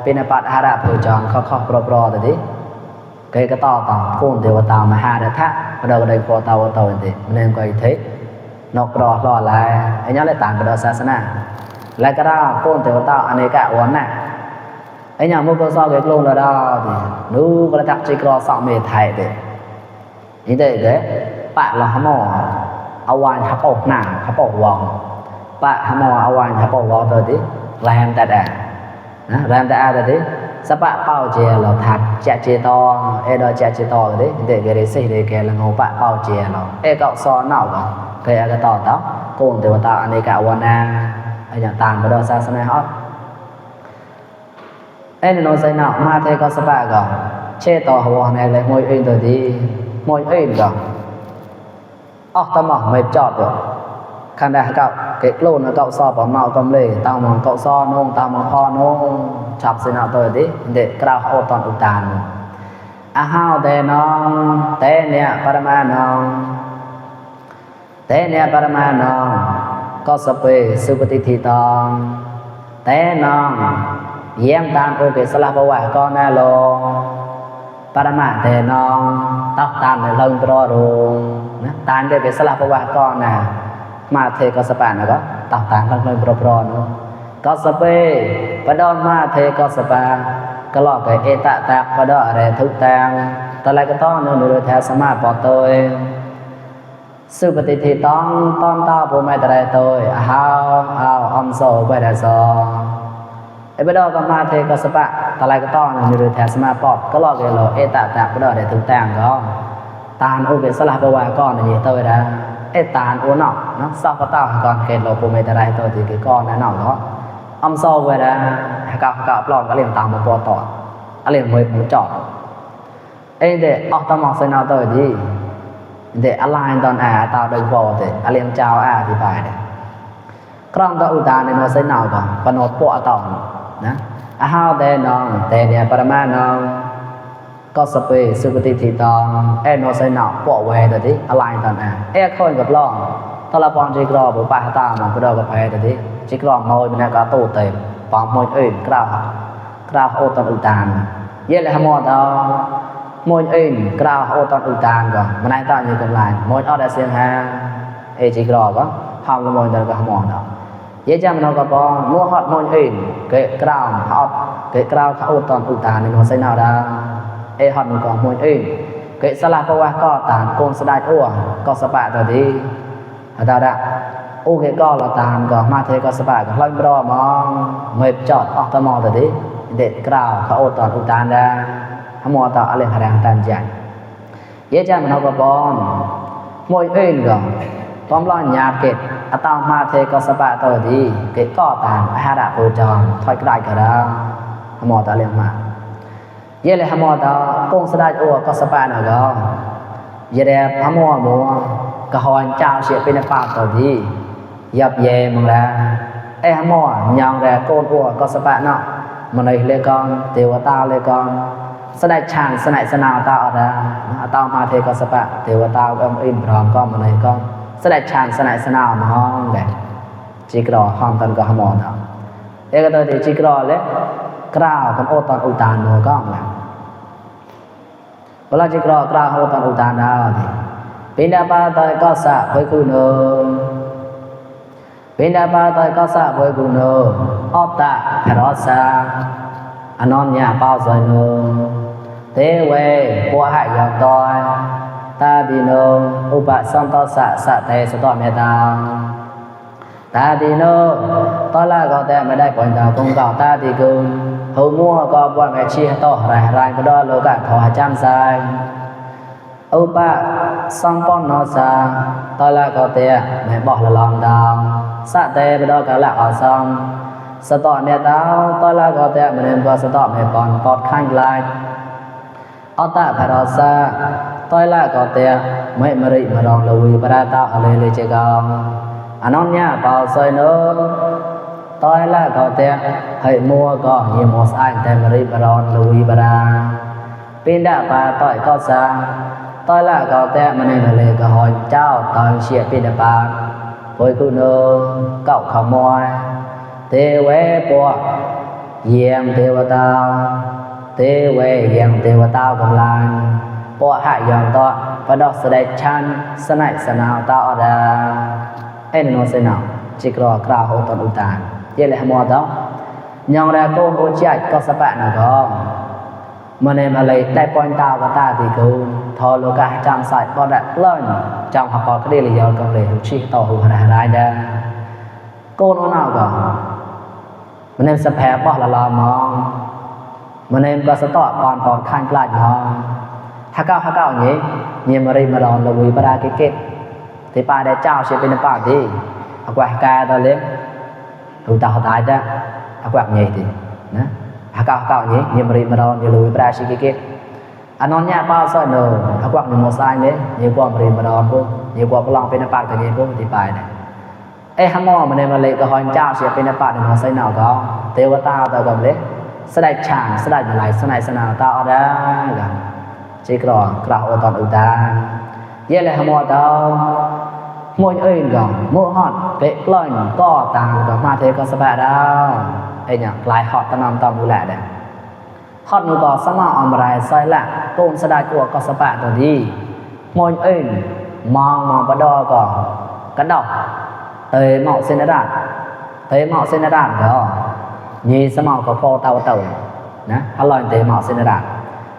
เป็นปัตหาระผู้จองเขาปรอๆตัวดิเกิดก็ต่อโกนเทวตามหาเดชะเราก็ได้พอเตาดิมันเองก็อีเทนกรอรอลายไอ้เนี่ยเลยต่างกับศาสนาและก็ได้โกนเทวตาอเนกะวันน่ะไอ้เนี่ยมุกก็สอบเอกลงแล้วได้ดินู้ก็เลยทักจิกรอสอบเมทัยดินี่เด็กปะละหม้อเอาวานขับออกหนังขับออกวองปะหม้อเอาวานขับออกวองตัวดิแรมแต่นะแรมแต่ตัวดิสปะเป้าเจเราทัดเจตอดอเจตอดิเด็กเกเรซี่เด็กเกละงปะเป้าเจเราก็สอนเนาะก็เคยก็ต่อโกนเทวตาอเนกะวนาไอ้อย่างต่างประศาสนาฮอดไอ้ในโนไซนามาเทก็สปะก็เชต่อหัวในเลยมวยอื่นตัวดีมวยอื่นก็ตมไม่จอดบ่คันได้เก่าเกโลนเก่าซอปเมากำเลยตามองเก่าซอนงตามองพอนงฉับสินาตัวดีเด็กกราวโอตอนอุตานฮาวแต่น้องแต่เนี่ยปรมาน้องแต่เนี่ยปรมาณองก็สเปสุปฏิทิตองแต่น้องเยี่ยมตามโอเกสลาปวะก็น่าลงปรมาแต่น้องตักตามในลงตรอรงนะตามเกสลาปวะก็น่ามาเทก็สปานก็ตักตามลงปรอเนาะก็สเปปดอนมาเทก็สปาก็ลอกไปเอตะตะปดออะไรทุกแตงตะไลก็ต้องเนื้อแท้สมาปอโตยสุปฏิทิต้องต้อมต้าผู้ไม่ตรายตัวเอาอมโซไปได้ซอไอ้บดอก็มาเทก็สปะตะไลก็ต้องมีเรือแทสมาปอดก็ลอกเกลเอตะตะบดอได้ถึงแต่งก็ตานโอเกสลาปวาก้อนนี่ตัวได้ตานโอเนาะเนาะซอกก็ต้าก่อนเกลผู้ไม่ตรายตัวที่ก้อนนั่นเนาะก็อมโซไปได้กะปลอมก็เรียนตามมาปอต่อเรียนมวยผู้จอดเด็กออกตมอกเซนาตัวดีเด็กอะไรตอนตาวโดยพอเด็กเรียนเจ้าอธิบายเด็กกล้องตัวอุตาในโนเซนเอาก่อนปนดปอต่อนะฮาวแต่น้องแต่เนี่ยปรมาน้องก็สเปสุปฏิทิตองโนเซนเอาปอไว้ตัวที่อะไรตอนคนกับล่องตลาดปอนจิกรอบุปผาตามันก็เดินกับไปตัวที่จิกรอมอยมันก็โตเต็มปองมอยอื่นกล้าโอตอนอุตานเยอะเลยฮะมอดมวยอื่นกล่าวโอตอนอุตานก็มันได้ต่ออยู่กับลายมวยออดเสียงฮะจิกรอก็ทำกับมวยเดินกับหมอนเนาะเยอะจังมันเอากับปองมัวฮอดมวยอื่นเกะกล่าวฮอดเกะกล่าวเขาโอตอนอุตานในหัวไซนาดาฮอดมันก็มวยอื่นเกะสลับเพราะว่าก็ตานโกนสดายทั่วก็สปะตัวดีดาดะโอเคก็เราตามก็มาเทก็สปะก็ลอยรอมองเมย์จอดออกตะมอตัวดีเด็ดกล่าวเขาโอตอนอุตานได้ทั้งหมดต่ออะไรหาแรงตันใจเยอะจังมันเอากระบอนมวยอื่นก็พร้อมร้อนยาเก็บตามมาเทก็สปะตัวดีเก็บก็ตามหาดาปูจองถอยกระไดกระด้างทั้งหมดต่อเรื่องมาเยอะเลยทั้งหมดต่อกงสดายโอก็สปะหน่อยก็เยอะเลยทั้งหมดมัวกระหอนเจ้าเสียเป็นปากตัวดียับเย่มึงแล้วทั้งหมดยังแรงโกนโอก็สปะเนาะมันเลยเลยก่อนเทวตาเลยก่อนสดายชานสนายสนาวตาอะไรตามาเทก็สปะเทวตาอมอินพร้อมก็มาเลยก็สดายชานสนายสนาวมาห้องแบบจิกรอห้องตันก็หมอนเอา ก็ตัวที่จิกรอเลยกล้าวกันโอตอนอุตานโนก็แล้วเวลาจิกรอกล้าวโอตอนอุตานดาวดิปิณาปาตอยก็สะเผยกุโนปิณาปาตอยก็สะเผยกุโนออตะพรอสาอนอนญาเป้าซอยโนเตเวปัวหายอตอยตาดิโนอุปสัมตสะสะเตสตอเมตาตาดิโนตอละก็แต่ไม่ได้ปล่อยดาวคงเก่าตาดิกุลหูมัวก็บ่แม่ชี้ต่อรายรายก็ดอโลกะถอจำสายอุปสัมปนนสาตอละก็แต่ไม่บอกละลองดาวสะเตไปดอกะละอซอมสตอเมตาตอละก็แต่มันเป็นก็สตอไม่ปอนปอดข้างลายอตะพรสาตอยละก็แต่ไม่มริมรองลุยปราตาอะไรเลยเจกองอนอนญาเป่าซอยโนตอยละก็แต่ให้มัวก็ยิมอสไอแต่มริมรองลุยปราปินดาปาตอยก็สาตอยละก็แต่มันในเลยก็หอยเจ้าตอนเชียปินดาปาโอยกุโนเก่าขโมยเทเวปัวเยี่ยมเทวตาเทเวเยี่ยมเทวตากำลังปัวหายยอมต่อประดอกแสดงชันสนัยสนาวตาอดาเอ็นโนเซนาวจิกรอกราวโหตอนอุตานเยเลหมอต่อยองแรกโกโอจิก็สปะนะก็มันในมาเลยได้ปอยตาวตาติกูทอโลกาจำใส่ปอดเล่นจำหักปอก็ได้เลยยอกันเลยทุกชีต่อหูหายได้เด้อโกโนนาวก็มันในสแปะปอละลามองมันในก็สตอปอนปอนข้างกลาดมองถ้าเก้าอย่างนี้เนี่ยมารีมาลองเราวิปราเกตที่ป่าได้เจ้าเชื่อเป็นป่าดีเอากว่ากาตอนเลี้ยงดูตาตายจ้ะเอากว่าใหญ่ดีนะถ้าเก้าอย่างนี้เนี่ยมารีมาลองเราวิปราชิเกตอันนั้นเนี่ยป่าสอยโนเอากว่าหนึ่งโมไซน์เนี่ยเนี่ยกว่ามารีมาลองพวกเนี่ยกว่าพลังเป็นป่ากันเนี่ยพวกที่ป่าเนี่ยฮัมมอมันในมาเลยก็หอยเจ้าเชื่อเป็นป่าในโมไซน์nàoก็เทวตาต่อกับเล็กสดายฉางสดายอะไรสดายสนาวตาอดากันจิกรอกราวตอนอุตานเยเลยหมอเตามวยเอ็นก่อนมวยฮอดเปะกล้อยก็ตามกับมาเทก็สบายดาวไอ้เนี่ยลายฮอดตะนำตอมดูแลเด้ฮอดนูก็สมาอมรายซอยละโกนสดายกลัวก็สบายตัวดีมวยเอ็นมองปะดอก็กระดอกเตยเหมาะเซนดาก็ยีสมองก็พอเตานะอร่อยเตยเหมาะเซนดา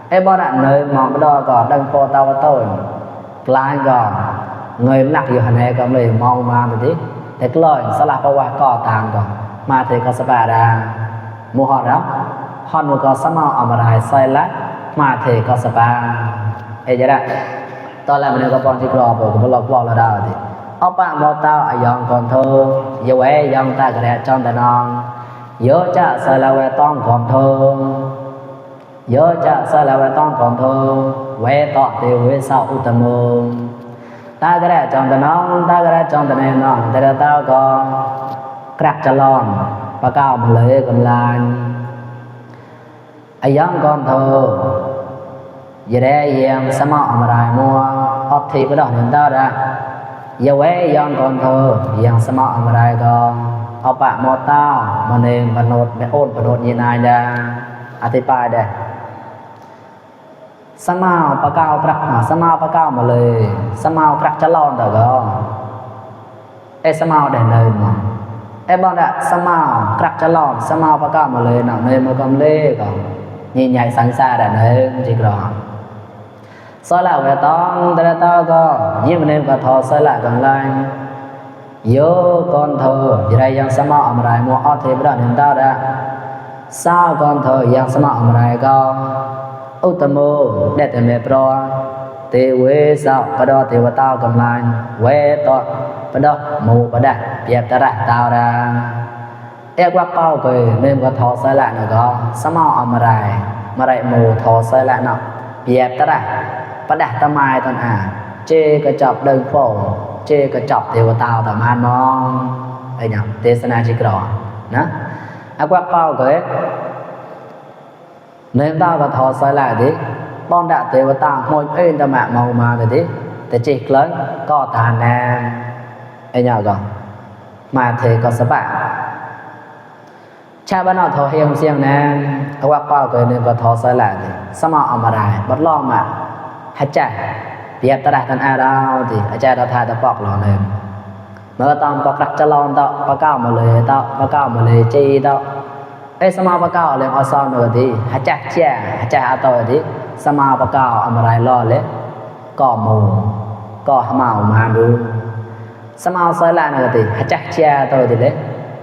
ไอ้บ่อเนยมองไปดอก็ดังพอเตาต้นกลายก็เงยหนักอยู่หันแหก็เลยมองมาแบบนี้แต่ก็เลยสลับประวัติก็ตามก่อนมาเทก็สบายดามูฮอดแล้วฮอดมูก็สมองอมรายใส่ละมาเทก็สบายไอ้จะได้ตอนแรกมันก็ปอนที่กรอบผมก็หลอกล่อเราได้ดิเอาปากมอเต้าอยองก่อนเธอเยาว์ยองตากระแดจอมแต่นองเยอะจะใส่ละเวต้องก่อนเธอเยอะจะใส่ละเวต้องก่อนเธอเวต่อเทวสาวอุตมงตากระแดจอมแต่น้องตากระแดจอมแต่แน่น้องแต่เต้าก็กระจะลอนปะก้าวมาเลยกำลังไอ้ยังก่อนเธออย่าได้ยังสมองอะไรมัวอดทีก็ดอกเห็นเต้าได้อย่าเว้ยยังก่อนเธอยังสมองอะไรก็เอาปากมอเต้ามาเนมปนดไม่โอนปนดยีนายได้อธิบายได้สมาปะก้าวกระสมาปะก้าวมาเลยสมากระจะลอนแต่ก็สมาได้เลยมั้งบางแบบสมากระจะลอนสมาปะก้าวมาเลยหนักเนมมากำเล่ก็ยิ่งใหญ่สังสารได้เลยจีกรองสละเวต้องแต่ละตาก็ยิ่งเนมก็ทอสละกันเลยโยก่อนเธอจะได้ยังสมาอมรายมัวอเทปได้เห็นได้ได้สาวก่อนเธอยังสมาอมรายก็อุตโมได้แต่เมปรอเทเวสาวประดอเทวตากำลังเวต่อประดอมูประดะเปียบตระตาวดาว่าเป้าเกยเนมก็ทอสละเนาะก็สมาอมรายมาไรมูทอสละเนาะเปียบตระประดะตะไมตอนเจก็จับเดินโผเจก็จับเทวตาต่อมามองไอ้เนี่ยเทศนาจิกรอนะว่าเป้าเกยเนมตาก็ทอสละดิป้อนดะเทวตาหมดเอ็นตะมะเมามาเลยดิแต่จิกเลยก็ทานแนไอ้เนี่ยก็มาเทก็สบาย ชาบ้านทอเฮียงเสียงนะเอาว่าป้าเกินนึงก็ทอใส่ละสมาเอามาได้บัดล้อมอ่ะฮัจจะเปียตระกันอาดาวติอาจารย์เราทาตะปอกหล่อเลยเมื่อตามก็กลักจะลองต่อปะก้าวมาเลยต่อปะก้าวมาเลยจีต่อสมาปะก้าวเลยเอาซ้อมเลยดิฮัจจะแช่ฮัจจะเอาต่อดิสมาปะก้าวเอามาได้ล่อเลยก็โมก็หมามาดูสมาใส่ละนะติฮัจจะแช่ต่อดิเลย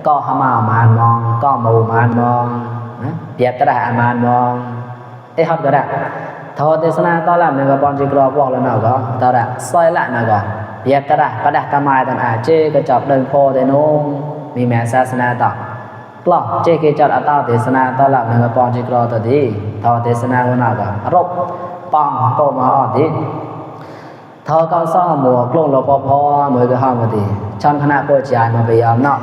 ก็หมามานมองก็หมู่มานมองนะเปรียบตระมานมองฮอดก็ได้ทอเทศนาตอละนึงก็ปอนจิกรอพวกแล้วเนาะก็ตระซอยละนะก็เปรียบตระประดักตะมายตันอาเจก็จับเดินโพเตนงมีแม่ศาสนาตอปลอเจเกจัดอตาเทศนาตอละนึงก็ปอนจิกรอตดีทอเทศนาก็น่ะก็รบปังก็มาออดดิทอก็ซ้อหมู่กลงรปภมื้อก็ห้ามดีชั้นคณะโปรจายมาพยายามเนาะ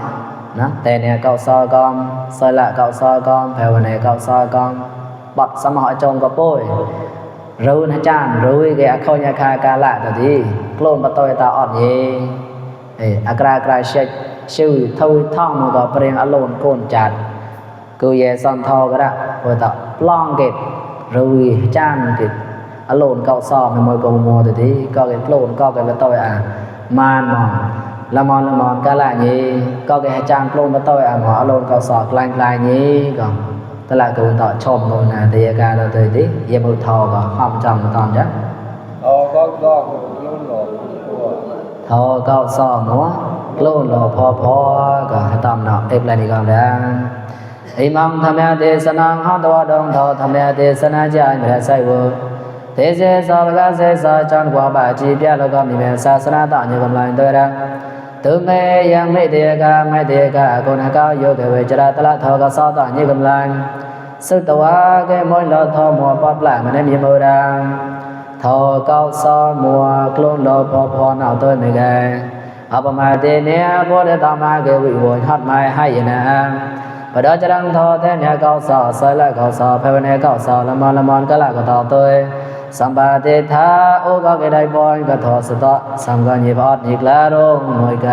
นะแต่เนี่ยเก่าซอกอมซอยละเก่าซอกอมแผ่วในเก่าซอกอมบัดสมหจงก็ป่วยรู้นะจานรู้แกเข้ายาคากาละตัวดีกล้มประตูตาอ่อนเยอากราเช็ดชื่อทวีท่องมันก็เปลี่ยนอารมณ์โกนจัดกูเยซอนทอก็ได้พอต่อปล้องเก็บรู้จานเก็บอารมณ์เก่าซอมันมวยกงโมตัวดีก็เก็บกล้มก็เก็บประตูมานมองละมอนกะละนี้ก็แกจางกลมมาต้อยหมอลงก็สอกลายนี้ก็ตละกูต่อชมโนนาเตียกาตัวดิเยบุทอก็ห้อมจำตอนจ้ะก็ลุ่นหลอกทอก็สอหมอลุ่นหลอกพอก็ตามเนาะเอกลนี่ก็ได้อิมังธรรมเทศนาหะตวะดงทอธรรมเทศนาจายมะไสวเทเสสะกะเสสะจันกว่าบาจีเปียแล้วก็มีแม่ศาสนาตะนี่กำลังตัวได้ตุเมยังไม่เดียกาไม่เดียกากุณก้าวโยกเวจราตละทอกสอตานี่กำลังสุตวะแกมอยลอทอมัวปอดละมันมีมือดังทอเก้าซอมัวกลุ่นลอพอเอาตัวไม่แกอัปมาเตเนียพอได้ตามาเกวิวฮัดไม่ให้นะพอได้จะดังทอเทเนียเก้าซอใส่ละเก้าซอภายในเก้าซอละมอนก็ละก็ต่อตัวสัมปาเตถาโอก็ได้บอยก็ทอสตอสัมกันยิบอดอีกแล้วมวยไก